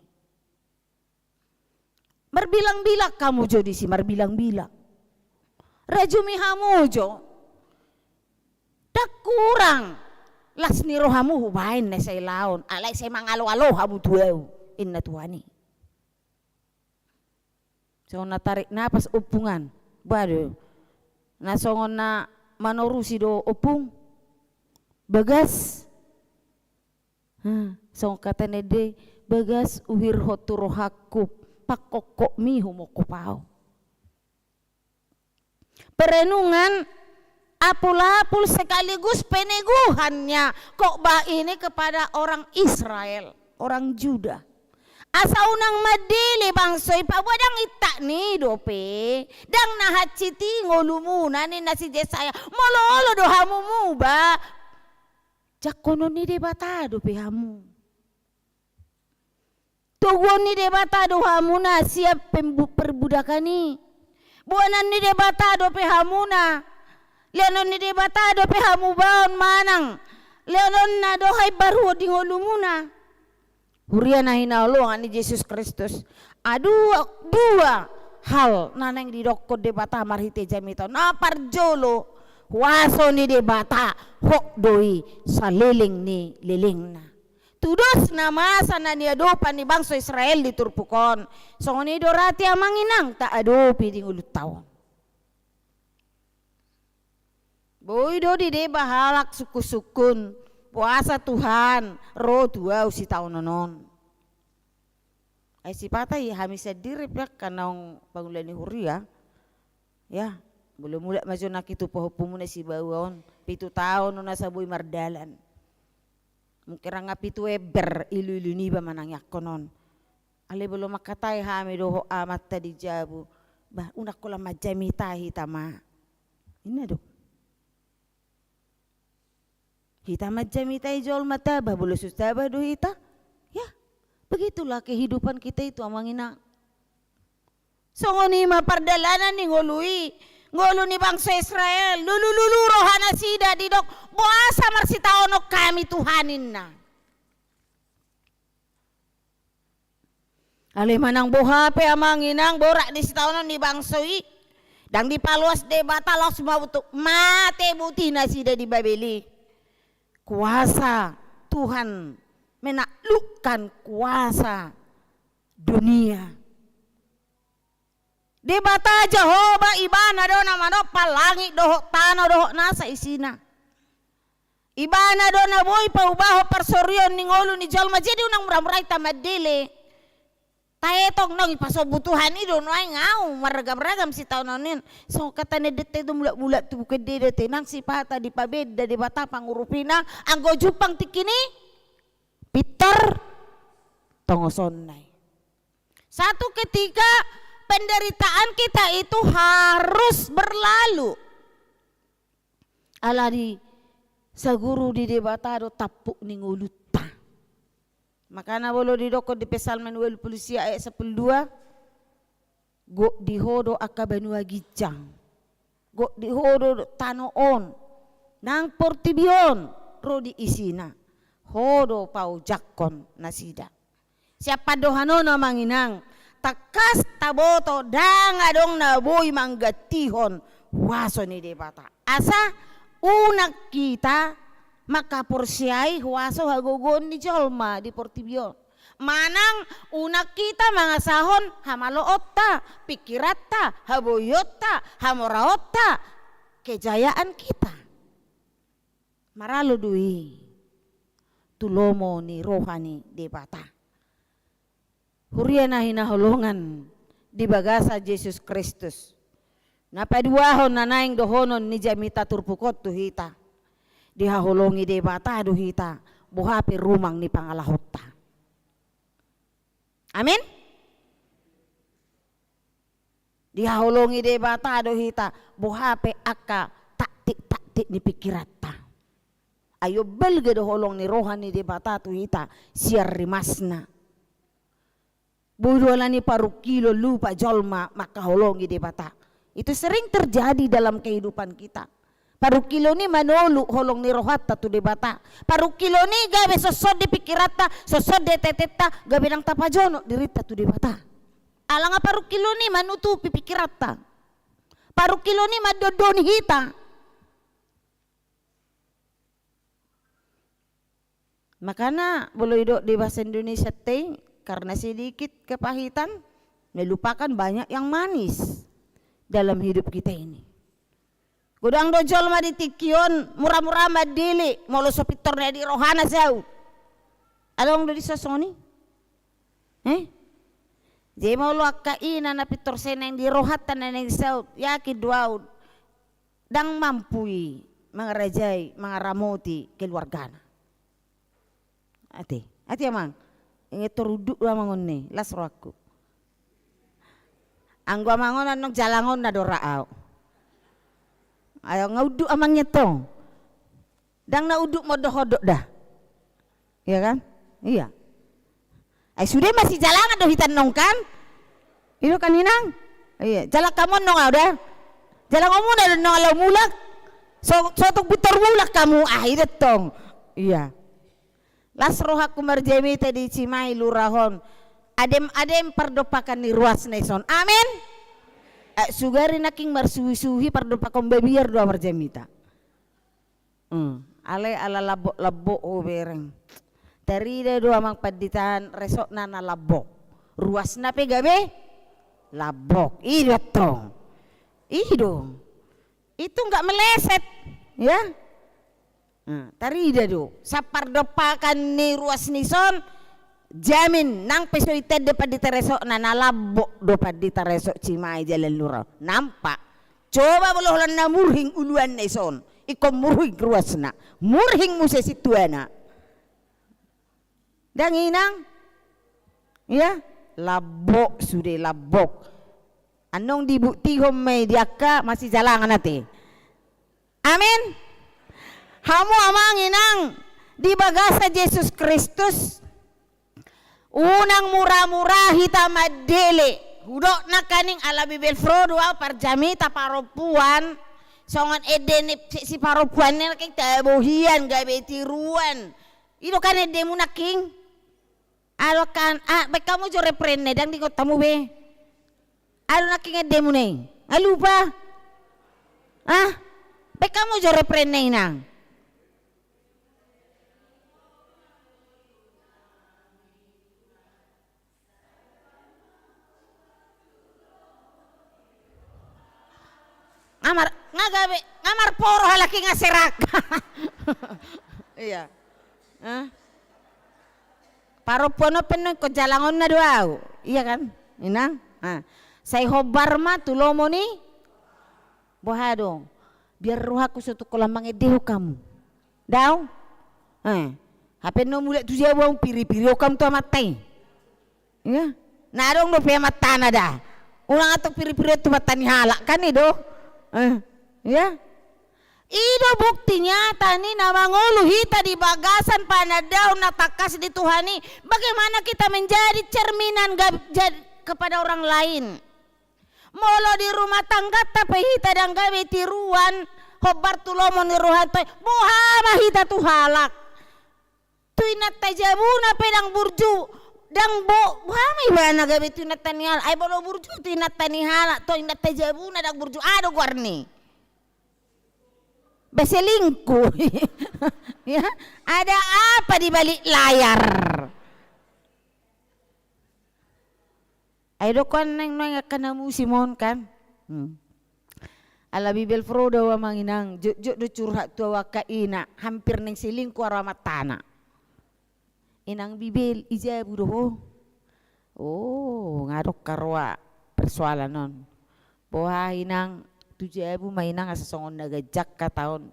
Marbilang-bilang hamu jo disi, marbilang-bilang. Rajumi hamu jo. Ndang kurang las ni rohamu hubaen na sai laon, alai sai mangalo-alo hamu tu ahu, inna Tuhan i. Songon na tarik napas ompung an. Ba do. Na songon na manorusi do ompung. Bagas. Hah, songon hata ni ende, bagas huhirhon tu rohangku, pangkongkongmi humongkop ahu. Perenungan apul-apul sekaligus peneguhannya khotbah ini kepada orang Israel, orang Juda. Asa unang mandele bangso i, paboa ndang intak ni dope, ndang na hansit i ngolumuna, ninna si Jesaya, molo olo do hamu muba. Jangkonon ni Debata dope hamu. Toguon ni Debata do hamuna sian pembu-, perbudakan i. Boanan ni Debata dope hamuna. Lehonon ni Debata dope hamu baon manang. Lehonon na do haimbaruon di ngolumuna. Huria na hinaholongan ni Jesus Kristus. Adong dua hal na naeng didokkon Debata marhite jamita on. Na parjolo, huaso ni Debata hot do i saleleng ni lelengna. Tudos na masa na niadopan ni bangso Israel di turpuk on. Songon i do rade amang inang taadopi di ngolunta on. Boi do dideba halak sungkun-sungkun, boasa Tuhan ro tu ahu sitaonon on. Ai sipata i hami sandiri pe angka naung pangula ni huria. Ya, molo mulak ma jo nangkin tu pahompumuna Sibawa on, pitu taon do nasa boi mardalan. Mungkin nunga pitu ember ilu-ilu niba manang i angkon on. Alai molo mangkatai hami dohot amanta di jabu, bah, unang holan manjamita hita ma. Inna do. Hita manjamitai jolma taba, molo so taba do hita. Ya, begitulah kehidupan kita itu, amang inang. Songon i ma pardalanan ni ngolu i, ngolu ni bangso Israel, lulu-lulu roha nasida didok, boasa marsitaonon hami Tuhan, ninna. Alai manang boha pe amang inang, borat di sitaonon ni bangso i, ndang dipaloas Debata, laos ma tu mate boti nasida di Babel i. Kuasa Tuhan menaklukkan kuasa dunia. Debata Jahowa, Ibana do na manompa langit dohot tano dohot nasa isina. Ibana do na boi paubahon parsorion ni ngolu ni jolma. Jadi unang mura-mura hita mandele. Taetong naung dipasombu Tuhan i do nuaeng ahu marragam-ragam sitaonon on. Songon hata ni ende, taeto mulak-mulak tu buku ende do, tenang sipata dipabenda Debata pangurupina anggo jumpang tingki ni pintor tongosonna i. Satu ketika penderitaan kita itu harus berlalu. Ala disaguru ni Debata do tampuk ni ngolunta. Makana molo didokkon di Psalmen ualu pulu sia ayat sampulu dua, gok di Ho do angka banua ginjang. Gok di Ho do tano on, nang portibi on ro di isina. Ho do paojangkon nasida. Sian pandohan on, amang inang, tangkas taboto ndang adong na boi manggantihon huaso ni Debata. Asa unang hita mangkaporseai huaso hagogoon ni jolma di portibi on. Manang unang hita mangasahon hamaloonta, pingkiranta, haboionta, hamoraonta, kejayaan kita. Maralo do i tu lomo ni roha ni Debata. Huria na hinaholongan di bagasan Jesus Kristus. Na paduahon na naeng dohonon ni jamita turpuk on tu hita. Dihaholongi Debata do hita, boha pe rumang ni pangalahonta. Amin. Dihaholongi Debata do hita, boha pe angka taktik-taktik ni pingkiranta. Ai balga do holong ni roha ni Debata tu hita sian rimasna. Boi do alani parungkilon lupa jolma mangkaholongi Debata. Itu sering terjadi dalam kehidupan kita. Parungkilon i manoluk holong ni rohanta tu Debata. Parungkilon i gabe sosot di pikiranta, sosot di tetenta, gabe ndang tapajonok dirinta tu Debata. Ala nga parungkilon i manutupi pikiranta. Parungkilon i mandondoni hita. Makana bolo idok di bahasa Indonesia te, karena sedikit kepahitan, melupakan banyak yang manis dalam hidup kita ini. Godang do jolma di tingki on, mura-mura mandele, molo so pintor na di rohana saut. Adong do di sosoni? Eh? Jadi molo angka ina na pintor sai naeng di rohanta na naeng saut, yakin do au, ndang mampu i mangarajai, mangaramoti keluargana. Ate, ate amang. Inget toruduk do amang on ne, las rohakku. Anggo amang on annon jalangon na dorak au. Ayo nga uduk amang ngetong. Ndang na uduk modok-odok da. Iya kan? Iya. Ai sude masijalangan do hita annon kan? Ido kan inang? Iya, jalang hamu annon au da. Jalang hamu na annon alau mulak. So, so tung pintor mulak hamu, ah ido tong. Iya. Las rohakku marjamita di Cimahi lurah on. Adem-adem pardompakan ni ruasna ison. Amin. Eh, sugari nangkin marsuhi-suhi pardompakan babiar do au marjamita. Hmm. Alai ala lambok-lambok hubereng. Tarida do amang pandita an resokna na lambok. Ruasna pe gabe lambok. Ido tong. Ido. Itu nggak meleset, ya. Nah, tarida do. Sapardompakan ni ruas ni son, jamin nang pe so itende pandita resokna, na lambok do pandita resok Cimahi jalan lurah. Nampak. Coba molo holan na murhing uluanna ison, ingkon murhing ruasna, murhing muse sintuana. Ndang inang? Iya? Lambok sude, lambok. Annon dibuktihon ma i di angka masijalangan ate. Amin. Hamu amang inang, di bagasan Jesus Kristus, unang mura-mura hita mandele. Hudok nangkaning ala bibel pro do au parjamita parompuan. Songon ende ni si, si parompuan ni nangkin tabo hian gabe tiruan. Ido kan endemu nangkin? Alo kan, ah, baen hamu jo refrenna, ndang diingot hamu be. Alo nangkin endemu na i. Nga lupa? Ah, baen hamu jo refrenna inang. Nga mar, nga gabe, nga marporo halak i nga serak. Iya. Eh? Parompuan on pe annon ingkon jalangonna do au. Iya kan? Inang? Ah. Sai hombar ma tu lomo ni. Boha do? Biar rohangku so tung holan mangendehon hamu. Dao? Eh. Hape annon mulak tu jabu au piri-piri hamu tu amanta i. Iya. Na adong dope amantana da. Unang antong piri-piri tu mata ni halak kan i do. Eh. Iya. I do bukti nyata ni na mangolu hita di bagasan panandaon na tangkas di Tuhan i. Bagaimana kita menjadi cerminan gab-, jad-, kepada orang lain. Molo di rumah tangganta pe hita ndang gabe tiruan, hombar tu lomo ni rohanta i, boha ma hita tu halak? Tu inanta jabuna pe ndang burju, ndang bo-, boha ma ibana gabe tu inanta ni halak, ai molo burju tu inanta ni halak, tu inanta jabuna ndang burju, aha do goarni? Be selingkuh. Ya, ada apa di balik layar? Ai dokkon naeng nuaeng angka na musim on kan. Hmm. Ala bibel pro do au amang inang, jotjot do curhat tu au angka ina, hampir naeng selingkuh ro amantana. Inang bibel, i jabu do ho? Oh, nga adong haroa persoalan on. Boha inang, tu jabu ma inang asa songon na ganjang hata on.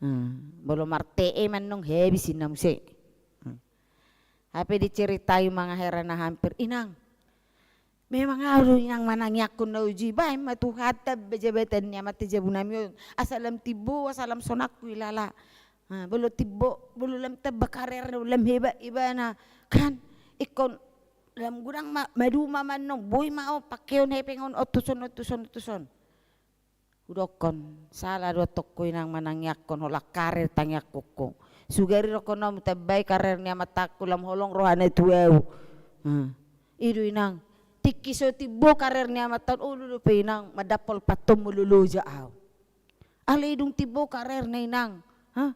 Hmm. Molo martee ma annon habis inna muse. Hmm. Hape diceritai ma nga hera na hampir, inang. Memang au do inang manangiangkon na uju i, baen ma Tuhanta be jabatan ni amanta jabunami on. Asa lam timbo, asa lam sonangku ilala. Ah, molo timbo, molo lam tamba karerna, lam hebat ibana, kan, ingkon lam godang ma, maduma ma annon, boi ma on, pangkeon hepeng on, on tuson, on tuson, on tuson. Hudokkon, sala do antong ho inang manangiangkon, holan karer tangiangkon ho. Sugari dokkon hamu tambai karer ni amantaku, lam holong rohana tu ahu. Ah. I do inang, tingki so timbo karer ni amanta on, olo dope inang, mandampol pantonmu loloja ahu. Alai dung timbo karerna inang. Hah?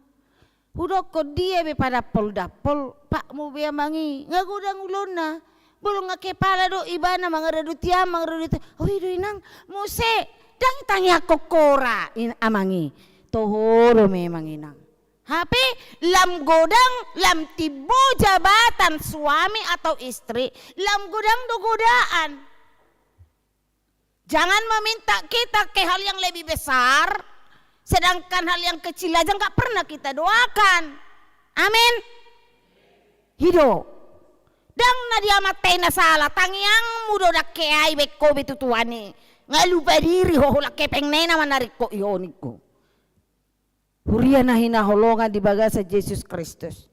Hudokkon dia be padampol-dampol, patmu be amang i. Nga godang ulaonna. Molo nga kepala do ibana, mangaradoti ahu, mangaradoti ahu. Oh, i do inang, muse, ndang itangiangkon ho ra, in-, amang i. Toho do memang inang. Hape lam godang, lam timbo jabatan suami atau istri, lam godang do godaan. Jangan meminta kita ke hal yang lebih besar, sedangkan hal yang kecil aja nggak pernah kita doakan. Amin. I do. Ndang na di amanta i na sala, tangiangmu do dangke ai baen ho be tu Tuhan i. Nga lupa diri ho, holan hepengna i na manarik ho i ho ningku. Huria na hinaholongan di bagasan Jesus Kristus.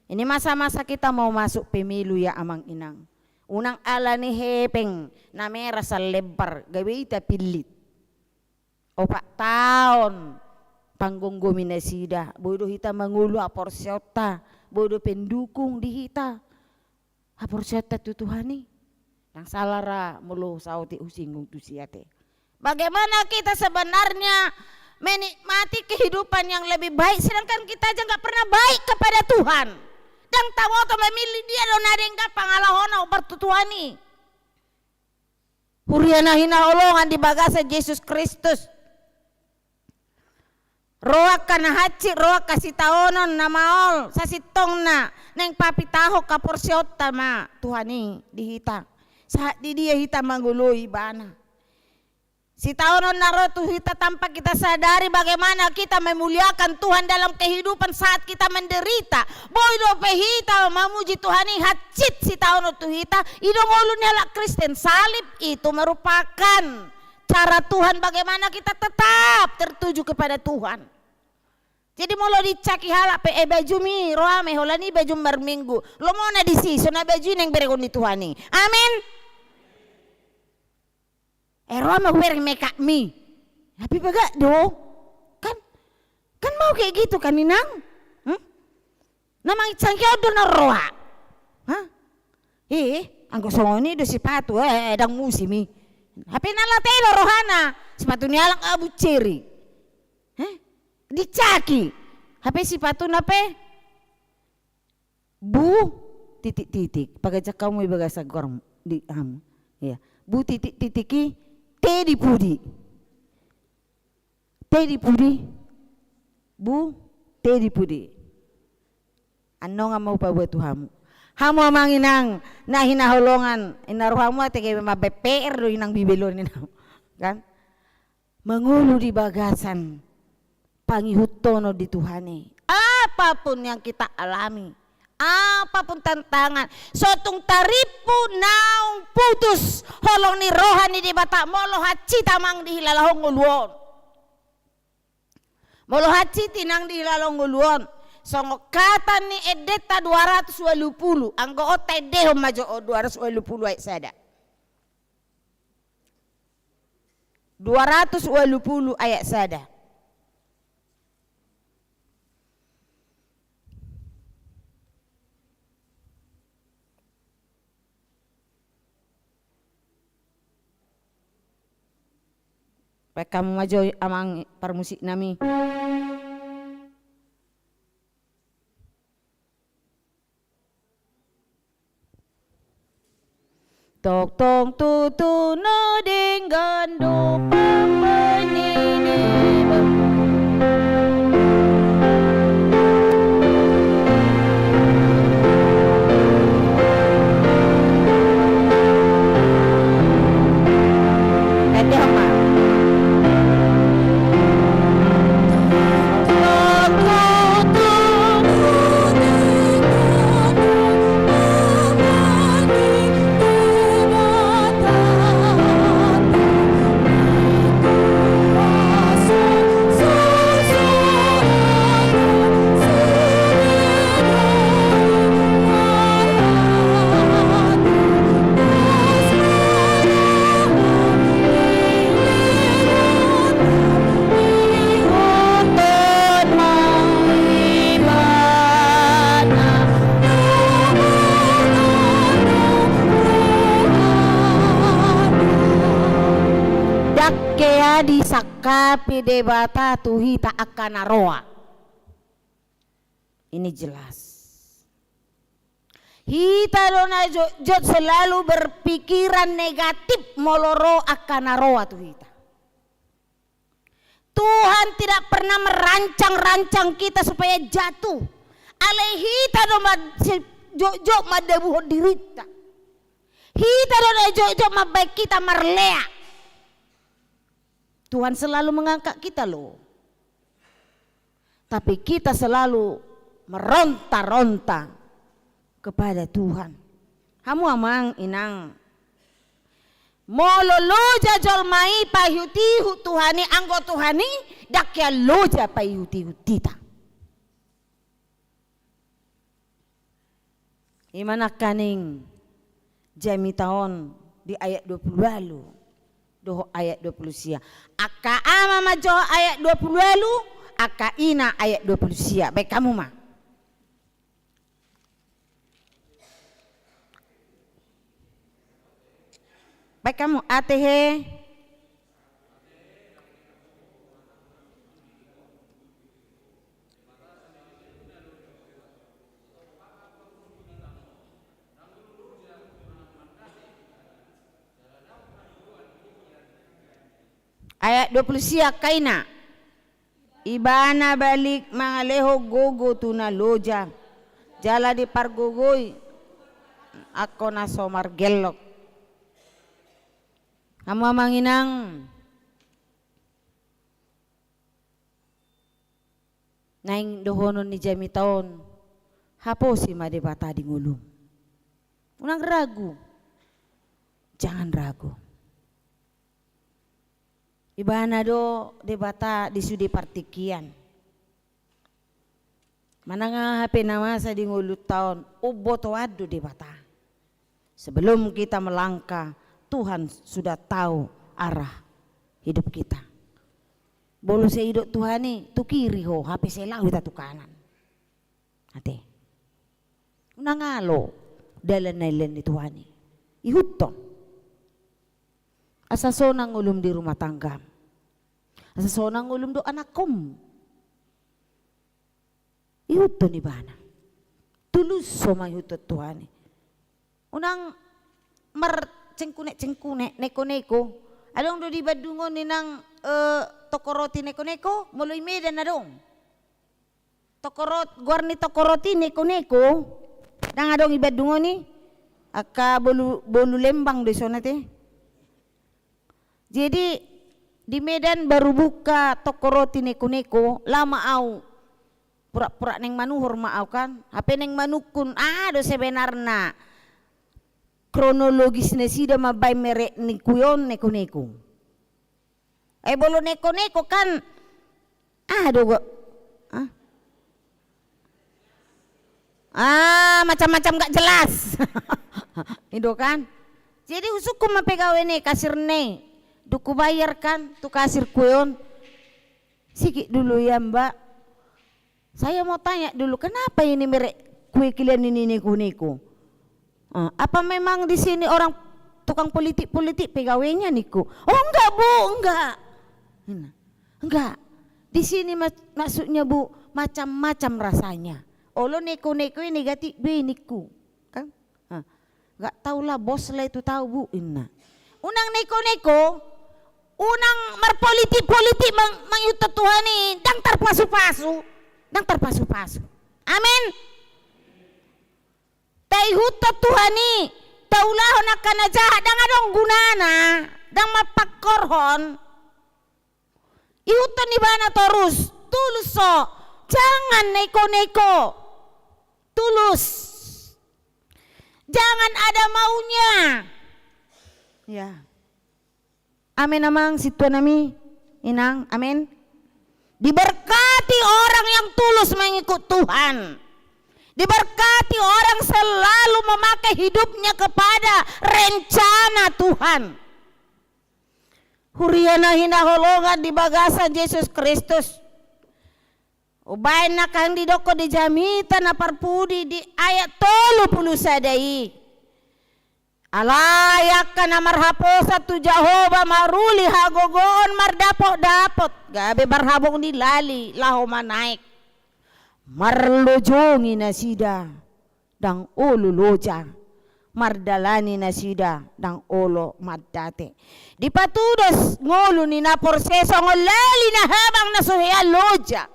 Ini masa-masa kita mau masuk pemilu ya amang inang. Unang ala ni hepeng na merah sallembar, gabe hita pillit. Opat taon panggomgomi nasida, boi do hita mangolu haporseaonta, boi do pendukung di hita. Haporseaonta tu Tuhan i. Ndang sala ra molo saotik husinggung tusi ate. Bagaimana kita sebenarnya menikmati kehidupan yang lebih baik, sedangkan kita aja nggak pernah baik kepada Tuhan. Ndang taboto memilih dia do na denggan pangalahona hombar tu Tuhan i. Huria na hinaholongan di bagasan Jesus Kristus. Ro angka na hansit, ro angka sitaonon na maol, sasintongna naeng papitahon haporseaonta ma Tuhan i di hita. Sahat di dia hita mangoloi ibana. Sitaonon na ro tu hita tanpa kita sadari bagaimana kita memuliakan Tuhan dalam kehidupan saat kita menderita. Boi dope hita mamuji Tuhan i hansit sitaonon tu hita, i do ngolu ni halak Kristen. Salib itu merupakan cara Tuhan bagaimana kita tetap tertuju kepada Tuhan. Jadi molo dicaki halak pe, eh, bajumi roham, eh, holan i bajum marminggu. Lomona disi, so na baju i naeng berengon ni Tuhan i. Amin. Eh, roham ma hubereng makeupmi. Tapi bagak do. Kan, kan mau kayak gitu kan, Inang? Hmm? Na manginsangki on do na roha. Hah? Eh, anggo songon i do sipatu, eh, eh, ndang musim i. Hape na latei do rohana, sipatu ni halak abu ceri. Eh? Dicaki. Hape sipatuna pe bu titik-titik. Pagancang hamu i bagasan goarmu di hamu. Iya. Bu titik-titik i te di pudi. Te di pudi, bu, te di pudi. Annon ma hupaboa tu hamu. Hamu amang inang, na hinaholongan, inna rohamu ate gabe mambaen P R do inang bibelon inang. Kan? Mangolu di bagasan pangihuthon di Tuhan i. Apapun yang kita alami, apapun tantangan, so tung tarimpu naung putus holong ni roha ni Debata, molo hansit amang dihilalahon ngolu on. Molo hansit inang dihilalahon ngolu on. Songon hata ni endenta dua ratus ualu pulu, anggo on taendehon ma jo on, dua ratus ualu pulu ayat sada. Dua ratus ualu pulu ayat sada. Baen hamu ma jo amang parmusik nami. Tongtong tutu na denggan do pambaen ni Debata. Disangkapi Debata tu hita angka na roa. Ini jelas. Hita do na jotjot selalu berpikiran negatif molo ro angka na roa tu hita. Tuhan tidak pernah merancang-rancang kita supaya jatuh. Alai hita do ma-, si-, jotjot mandabuhon dirinta. Hita do na jotjot mambahen hita marlea. Tuhan selalu mengangkat kita loh. Tapi kita selalu meronta-ronta kepada Tuhan. Hamu amang inang. Molo loja jolma i paihut-ihut Tuhan i, anggo Tuhan i, ndang hea loja paihut-ihut hita. Ima nangkaning jamita on di ayat dua puluh ualu dohot ayat dua puluh sia. Angka ama manjou ayat dua puluh ualu, angka ina ayat dua puluh sia. Baen hamu ma. Baen hamu, ate he. Ayat dua puluh sia, angka ina. Ibana balik mangalehon gogo tu na loja, jala dipargogoi angka na so margellok. Hamu amang inang, naeng dohonon ni jamita on, haposi ma Debata di ngolum. Unang ragu. Jangan ragu. Ibana do Debata di sude partingkian. Manang aha pe na masa di ngolunta on, umbotoan do Debata. Sebelum kita melangkah, Tuhan sudah tahu arah hidup kita. Molo sai didok Tuhan i, tu kiri ho, hape sai laho hita tu kanan. Ate. Unang alo dalan na nilean ni Tuhan i. Ihuthon. Asa sonang ngolum di rumah tanggam. Asa sonang ngolum dohot anakkonmu. Ihuthon ibana. Tulus ho mangihuthon Tuhan i. Unang marcengkunek-cengkunek, neko-neko. Adong do di Bandung on inang, eh, toko roti neko-neko, molo i Medan adong. Toko rot-, goar ni toko roti neko-neko. Ndang adong i Bandung on i. Angka bolu, bolu Lembang do i songon i ate. Jadi, di Medan baru buka toko roti neko-neko, laho ma au. Pura-pura naeng manuhor ma au kan. Hape naeng manungkun, aha do sebenarna kronologis nasida mambahen merek ni kue on neko-neko. Eh, molo neko-neko kan, aha do go-, ah? Ah, macam-macam gak jelas. I do kan? Jadi husungkun ma pegawai ni kasir ni. Dung hubayar kan, tu kasir kue on. Sikit dulu ya, Mbak. Saya mau tanya dulu, kenapa ini merek kue kalian ini neko-neko? Ah, apa memang di sini orang tukang politik-politik pegawainya, ningku? Oh, enggak, Bu, enggak. Nah, enggak. Di sini mak-, maksudnya, Bu, macam-macam rasanya. Olo neko-neko i negatif be, ningku. Kan? Ah, enggak tahulah, bos lah itu tahu, Bu, inna. Unang neko-neko, unang marpolitik-politik mang-, mangihuthon Tuhan i, ndang tarpasu-pasu. Ndang tarpasu-pasu. Amin. Taihuthon Tuhan i, taulahon angka na jahat, ndang adong gunana, ndang marpangkorhon. Ihuthon ibana torus, tulus ho, jangan neko-neko. Tulus. Jangan ada maunya. Ya. Amin, amang, sintuanami, inang, amin. Diberkati orang yang tulus mengikut Tuhan. Diberkati orang selalu memakai hidupnya kepada rencana Tuhan. Huria na hinaholongan di bagasan Jesus Kristus. Umbahen nangkin didokkon di jamita na parpudi di ayat tolu pulu sada i. Alai angka na marhaposan tu Jahowa maruli hagogoon mardapotdapot, gabe marhabong ni lali laho manaek. Marlojongi nasida ndang olo loja, mardalani nasida ndang olo mandate. Dipatudos ngolu ni na porsea songon lali na habang na so hea loja.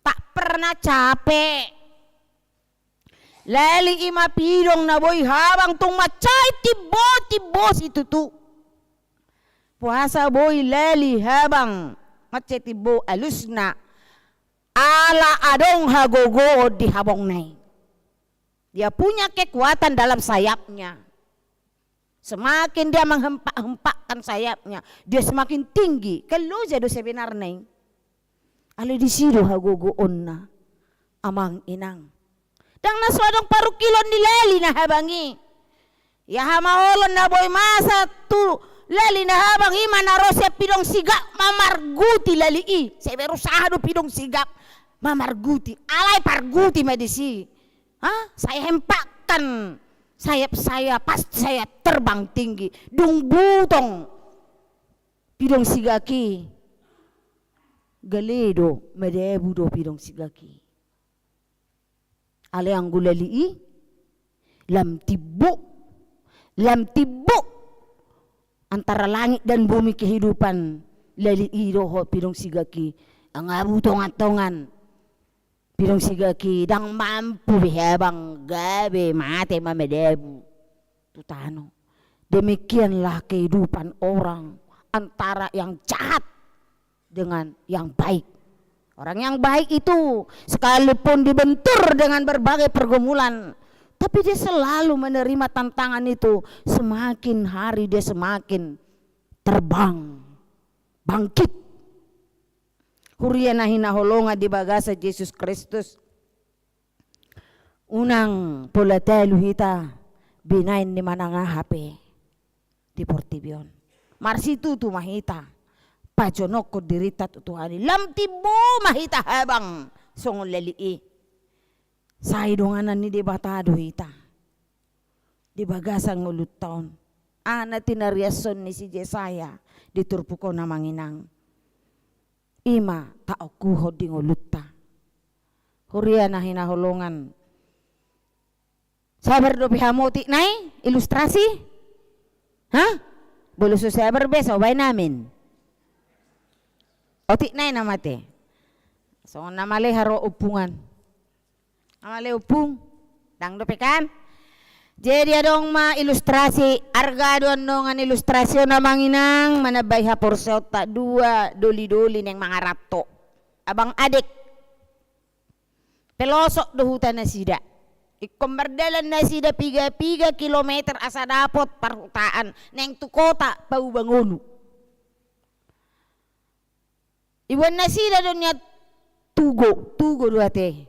Tak pernah capek. Lali i ma pidong na boi habang, tung mansai timbo, timbo situtu. Boasa boi lali habang mansai timbo? Alusna ala adong hagogoon di habongna i. Dia punya kekuatan dalam sayapnya. Semakin dia menghempak-hempakkan sayapnya, dia semakin tinggi. Kan loja do sebenarna i. Alai disi do hagogoonna, amang inang. Ndang na so adong parungkilon ni lali na habang i. Ia hamaolon na boi masa tu lali na habang i ma na ro sian pidong sigak mamarguti lali i. Sai berusaha do pidong sigak mamarguti. Alai parguti ma disi. Ha? Saya hempakkan sayap saya, pas saya terbang tinggi. Dung butong pidong sigak i, gale do, madabu do pidong sigak i. Alai anggo lali i, lam timbo, lam timbo antara langit dan bumi kehidupan lali i dohot pidong sigak i. Nga butong antongan pidong sigak i, ndang mampu be habang, gabe mate ma madabu tu tano. Demikianlah kehidupan orang antara yang jahat dengan yang baik. Orang yang baik itu sekalipun dibentur dengan berbagai pergumulan, tapi dia selalu menerima tantangan itu. Semakin hari dia semakin terbang, bangkit. Huria na hinaholongan di bagasan Jesus Kristus. Unang pola talu hita binaen ni manang aha pe di portibi on. Marsitutu ma hita pajonokkon dirinta tu Tuhan i. Lam timbo ma hita habang songon lali i. Sai donganan ni Debata do hita di bagasan ngolunta on. Aha na tinariashon ni si Jesaya di turpuk on, amang inang? I ma taokuhon di ngolunta. Huria na hinaholongan. Sabar dope hamu otik nai ilustrasi? Ha? Molo so sabar be, so baen amin. Otik nai na mate. Songon na male haro umpungan. Amale ompung, ndang dope kan? Jadi adong ma ilustrasi, arga do annongan ilustrasi on, amang inang, manambai haporseaonta. Dua doli-doli naeng mangaranto, abang adek. Pelosok do huta nasida. Ingkon mardalan nasida piga-piga kilometer asa dapot parhutaan naeng tu kota Paubangolu. Iboan nasida do nian tugo, tugo do ate.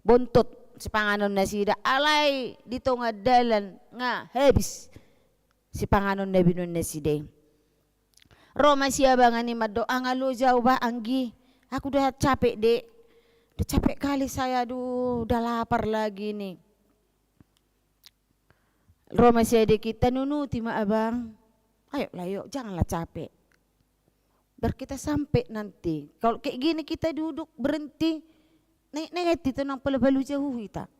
Bontot sipanganon nasida, alai di tonga dalan nga habis sipanganon na binoan nasida i. Ro ma siabangan i mandok, "Nga loja au bah, anggi. Aku dah capek, Dek. Dah capek kali saya, aduh, dah lapar lagi nih." Ro ma si adek i, "Tanunuti ma, Abang. Ayo lah, yuk, janganlah capek. Biar kita sampai nanti. Kalau kayak gini kita duduk, berhenti, naik-naik itu nang pala balu jauh kita.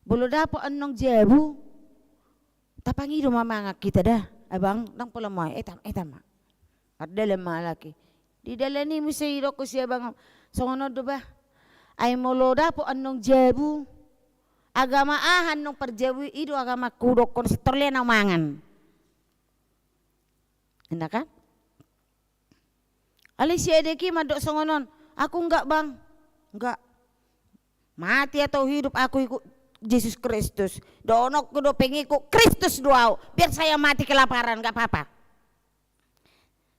Bolo dapot annong jabu, tapangido ma mangan kita dah, Abang, nang pala ma, eta, eta ma." Mardalan ma halak i. Di dalan i muse idokkon siabangan, "Songon on do bah. Ai molo dapot annong jabu, agama aha annong parjabu i, i do agama hudokkon, sintor lehon au mangan." Enak kan? Alai si adek i mandok songon on, "Aku enggak, Bang. Enggak. Mati atau hidup, aku ikut Jesus Kristus. Dohononku do pengikut Kristus do au. Biar saya mati kelaparan, enggak apa-apa."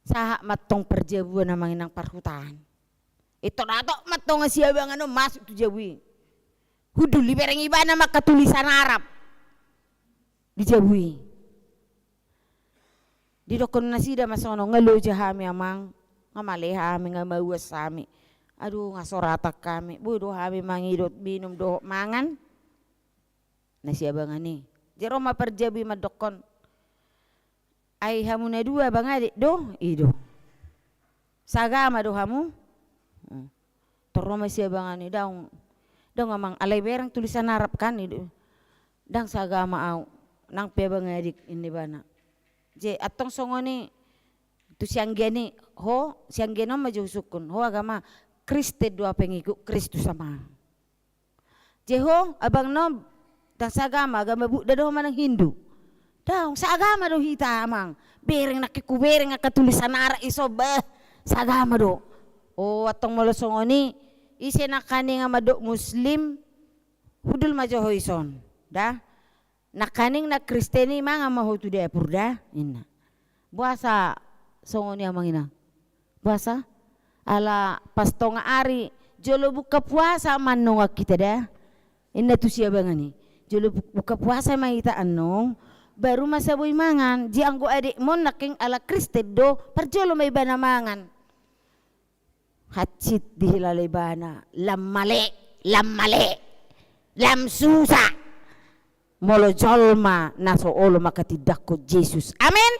Sahat mantong parjabuan, amang inang, parhutaan. Ito dato mantong siabangan on masuk tu jabu i. Hundul, dibereng ibana ma angka tulisan Arab di jabu i. Didokkon nasida ma songon on, "Nga loja hami, Amang. Nga male hami, nga mauas hami. Aduh, nga so rata hami. Boi do hami mangido minum dohot mangan." Na siabangan i, Jadi ro ma parjabu i mandokkon, ai hamu na dua abang adek do, i do. Sagama do hamu? Hmm. Tor ro ma siabangan i, daong, daong amang, alai bereng tulisan Arab kan, i do. Ndang sagama au, nang pe abang adek, ninna ibana. Jadi antong songon i, tu sianggian i, ho, sianggian on ma jo husungkun, ho agama Kristen do au, pengikut Kristus amang. Jadi ho, abang, na ndang sagama, agama Buddha do ho manang Hindu? Daong, sagama do hita amang. Bereng, nangkin hubereng angka tulisan Arab i, so, bah, sagama do. O, antong molo songon i, ise nangkaning na mandok Muslim, hundul ma jo ho dison, da. Nangkaning na Kristen i mangan ma ho tu dapur da, ninna. Boasa songon i amang inang? Boasa? Ala pas tonga ari, jolo buka puasa manongan hita da, ninna tu siabangan i. Jolo bu-, buka puasa ma hita annon, baru ma saboi mangan. Jadi anggo adekmon nangkin ala Kristen do, parjolo ma ibana mangan. Hansit dihilala ibana, lam male, lam male, lam susa molo jolma na so olo manghatindanghon Jesus. Amen.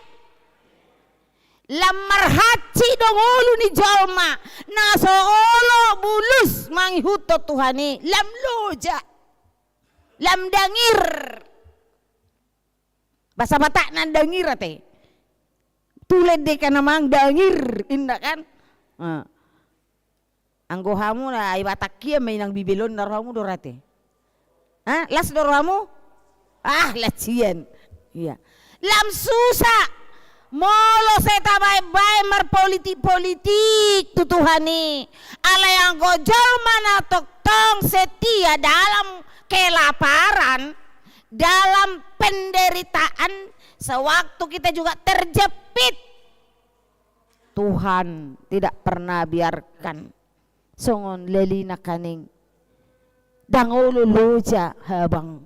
Lam marhansit do ngolu ni jolma na so olo bulus mangihuthon Tuhan i, lam loja, lam dangir. Bahasa Batakna dangir ate. Tulen do kan amang, dangir, ninna kan. Ah. Anggo hamu na ai Batak hian ma inang, Bibelon na rohamu do ra ate. Ha? Las do rohamu? Ah, las hian. Iya. Lam susa. Molo sai tabaen-baen marpolitik-politik tu Tuhan i. Alai anggo jolma na tongtong setia dalam kelaparan, dalam penderitaan, sewaktu kita juga terjepit. Tuhan tidak pernah biarkan. Songon lelina kaning. Ndang olo loja habang.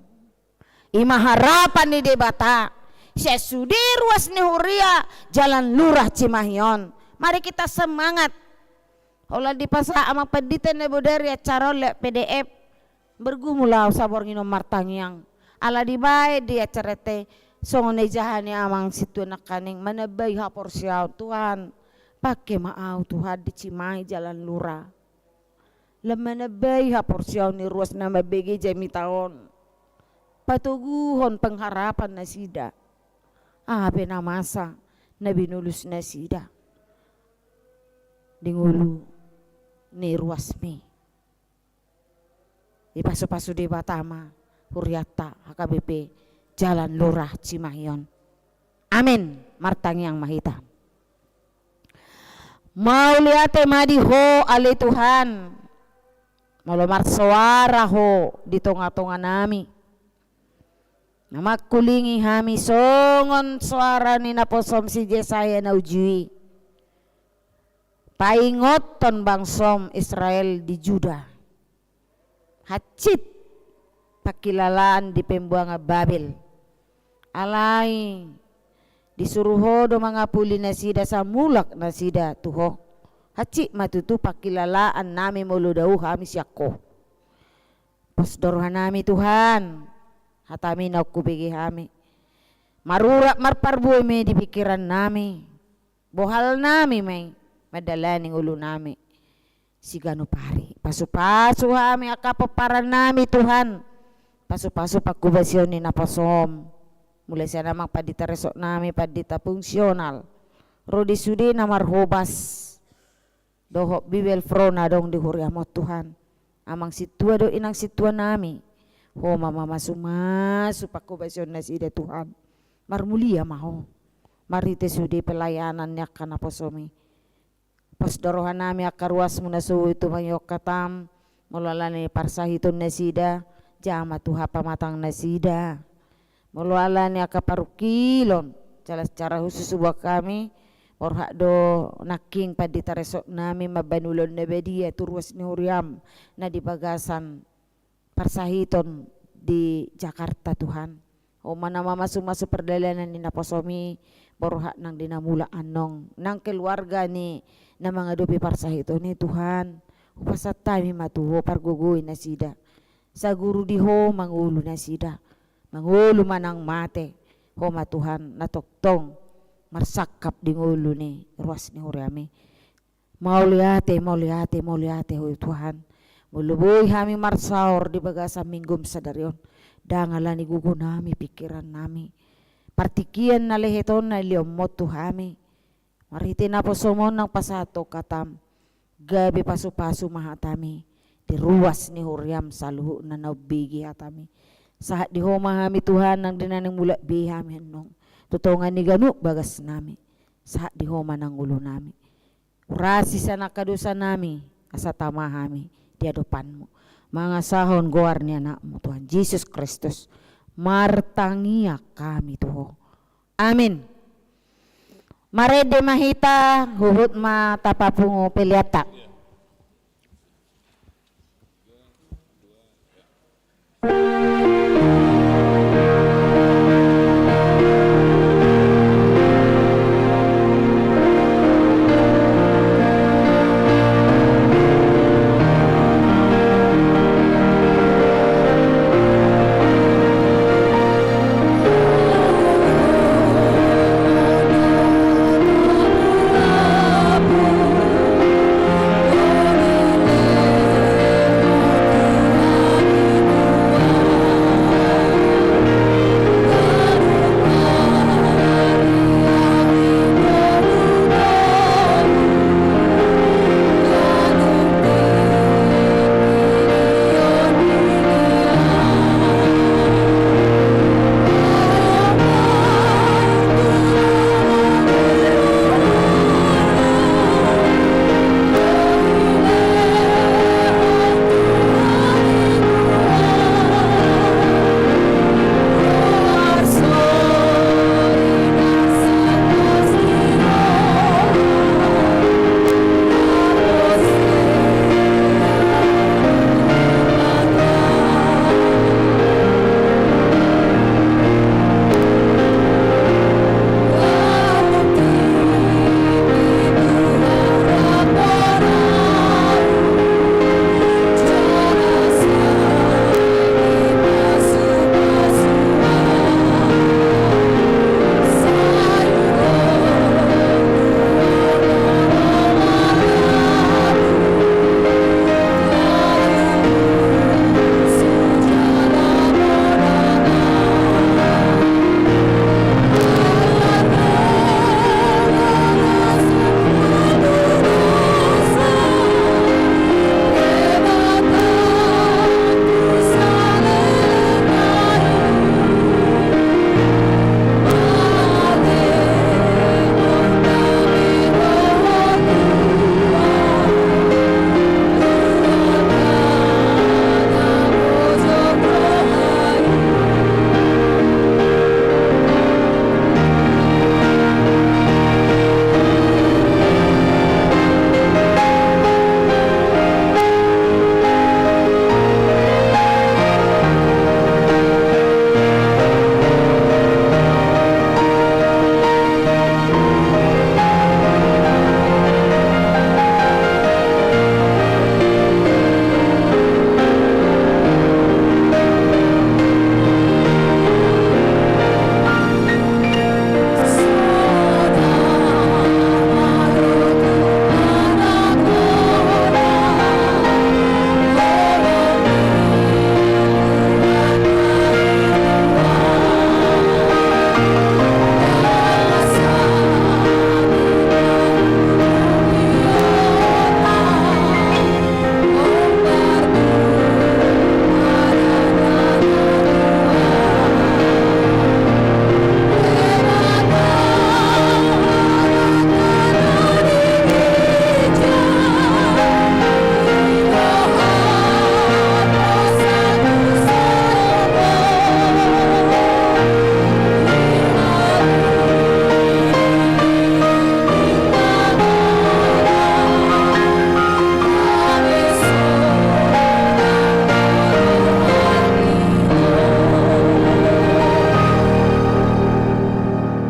I ma harapan ni Debata. Sian sude ruas ni huria Jalan Lurah Cimahi on. Mari kita semangat. Holan dipasahat amang pandita na bodari acara on lewat P D F. Bergumul au saborngin on martangiang. Ala dibaen di acara i, songon na ijaha ni amang sintua nangkaning, manambai haporseaon, Tuhan, pangke ma au Tuhan di Cimahi Jalan Lurah. Lam manambai haporseaon ni ruas na mambege jamita on. Patoguhon pengharapan nasida. Aha pe na masa na binulus nasida di ngolu ni ruasmi. Dipasupasu Debata ma hurianta H K B P Jalan Lurah Cimahi on. Amin. Martangiang ma hita. Mauliate ma di Ho ale Tuhan. Molo marsoara Ho di tongatonganami, na mangkulingi hami songon soara ni naposom si Jesaya na uju i. Paingothon bangsom Israel di Juda. Hansit pangkilalaan di pembuangan Babel. Alai disuru Ho do mangapuli nasida, sai mulak nasida tu Ho. Hansit ma tutu pangkilalaannami molo dao hami sian Ho. Pos do rohanami Tuhan, hataMi naung hubege hami. Marurat marparbue ma i di pingkirannami. Bohalnami ma i mandalani ngolunami siganup ari. Pasupasu hami angka pomparanNami Tuhan. Pasupasu panghobasion ni naposoM. Mulai sian amang pandita resort nami, pandita fungsional, ro di sude na marhobas dohot Bibel Pro na adong di huriaMon Tuhan. Amang sintua dohot inang sintuanami, Ho ma mamasumasu panghobasion nasida Tuhan. Marmulia ma Ho marhite sude pelayanan ni angka naposoMi. Pos do rohanami angka ruasMu na so boi tumangihon hataM, molo alani parsahiton nasida, jama Tuhan pamatang nasida. Molo alani angka parungkilon, jala secara khusus buat hami, borhat do nangkin pandita resort nami mambahen ulaon na badia tu ruas ni huriaM na di bagasan parsahiton di Jakarta Tuhan. Ho ma na mamasumasu pardalanan ni naposoMi, borhat nang di na mulak annon, nang keluarga ni na mangadopi parsahiton i Tuhan. Hupasahat hami ma tu Ho, pargogoi nasida. Saguru di Ho ma ngolu nasida. Ngolu manang mate, Ho ma Tuhan na tongtong marsangkap di ngolu ni ruas ni huriam i. Mauliate, mauliate, mauliate Ho Tuhan. Molo boi hami marsaor di bagasan Minggum sadari on, ndang ala ni gogonami, pingkirannami, partingkian na lehet on na nilehonMu tu hami. Marhite naposoM on nang pasahathon hataM, gabe pasupasu ma hatami di ruas ni huriam saluhutna na umbege hatami. Sahat di Ho ma hami Tuhan nang di na naeng mulak be hami annon tu tonga ni ganup bagasnami. Sahat di Ho ma nang ngolunami. Urasi sian angka dosanami asa tama hami di adopanMu. Mangasahon goar ni AnakMu Tuhan Jesus Kristus, martangiang hami tu Ho. Amin. Marende ma hita, huhut ma tapapungu peleanta.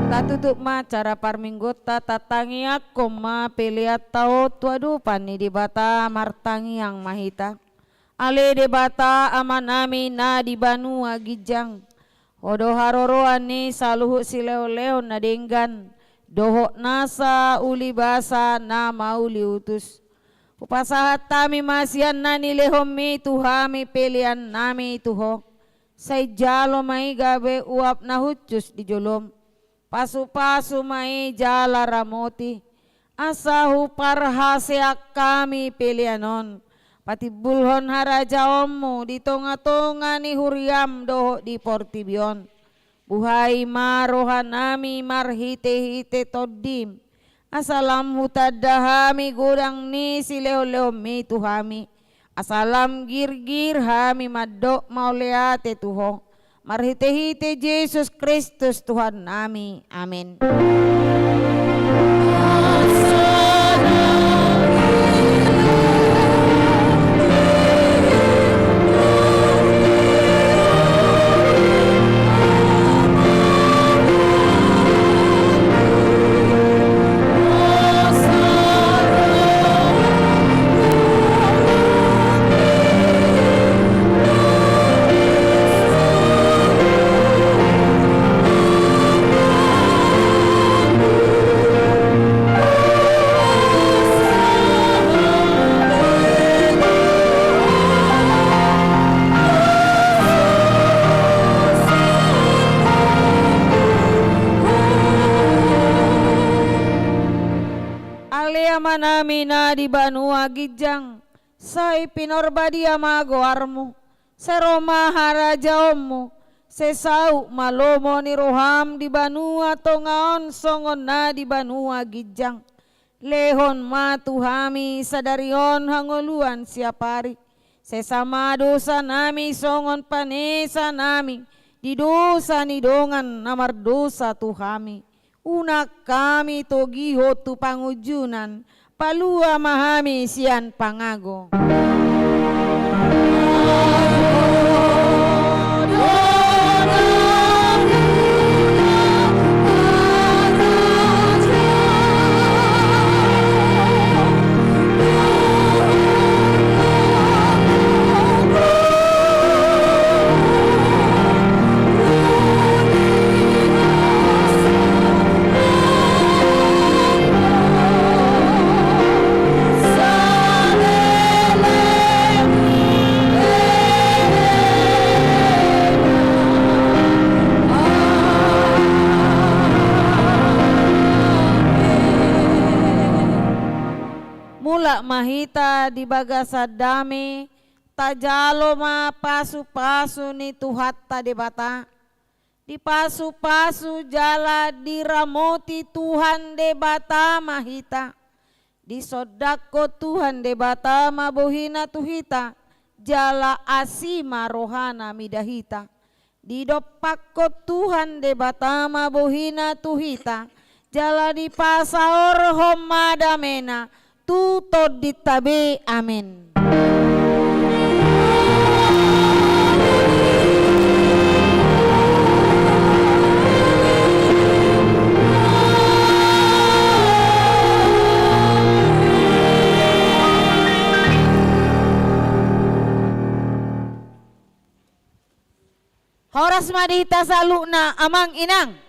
Tatutup ma acara parminggunta, tatangiangkon ma peleanta on tu adopan ni Debata, martangiang ma hita. Ale Debata Amanami na di banua ginjang, Ho do haroroan ni saluhut silehonlehon na denggan, dohot nasa ulibasa na mauliutus. Hupasahat hami ma sian na nilehonmi tu hami peleannami tu Ho. Sai jalo ma i gabe uap na hushus di jolom. Pasupasu ma i jala ramoti, asa huparhaseang hami pelean on patimbulhon harajaonmu di tongatonga ni huriam dohot di portibi on. Buhai ma rohanami marhitehite Tondim, asa lam hutanda hami godang ni silehonlehonmi tu hami, asa lam girgir hami mandok mauliate tu Ho, marhitehite Jesus Kristus Tuhannami. Amen. Ale Amanami na di banua ginjang, sai pinarbadia ma goarmu. Sai ro ma harajaonmu. Sai saut ma lomo ni roham di banua tonga on songon na di banua ginjang. Lehon ma tu hami sadari on hangoluan siapari. Sesa ma dosanami songon panesanami di dosa ni dongan na mardosa tu hami. Unang hami togihon tu pangunjunan, palua ma hami sian pangago. Mulak ma hita di bagasan dame, tajalo ma pasupasu ni Tuhanta Debata. Dipasupasu jala diramoti Tuhan Debata ma hita. Disondangkon Tuhan Debata ma bohina tu hita, jala asi ma rohana mida hita. Didompakkon Tuhan Debata ma bohina tu hita, jala dipasaorhon ma damena tu tondinta be. Amen. Horas ma di hita saluhutna, Amang Inang.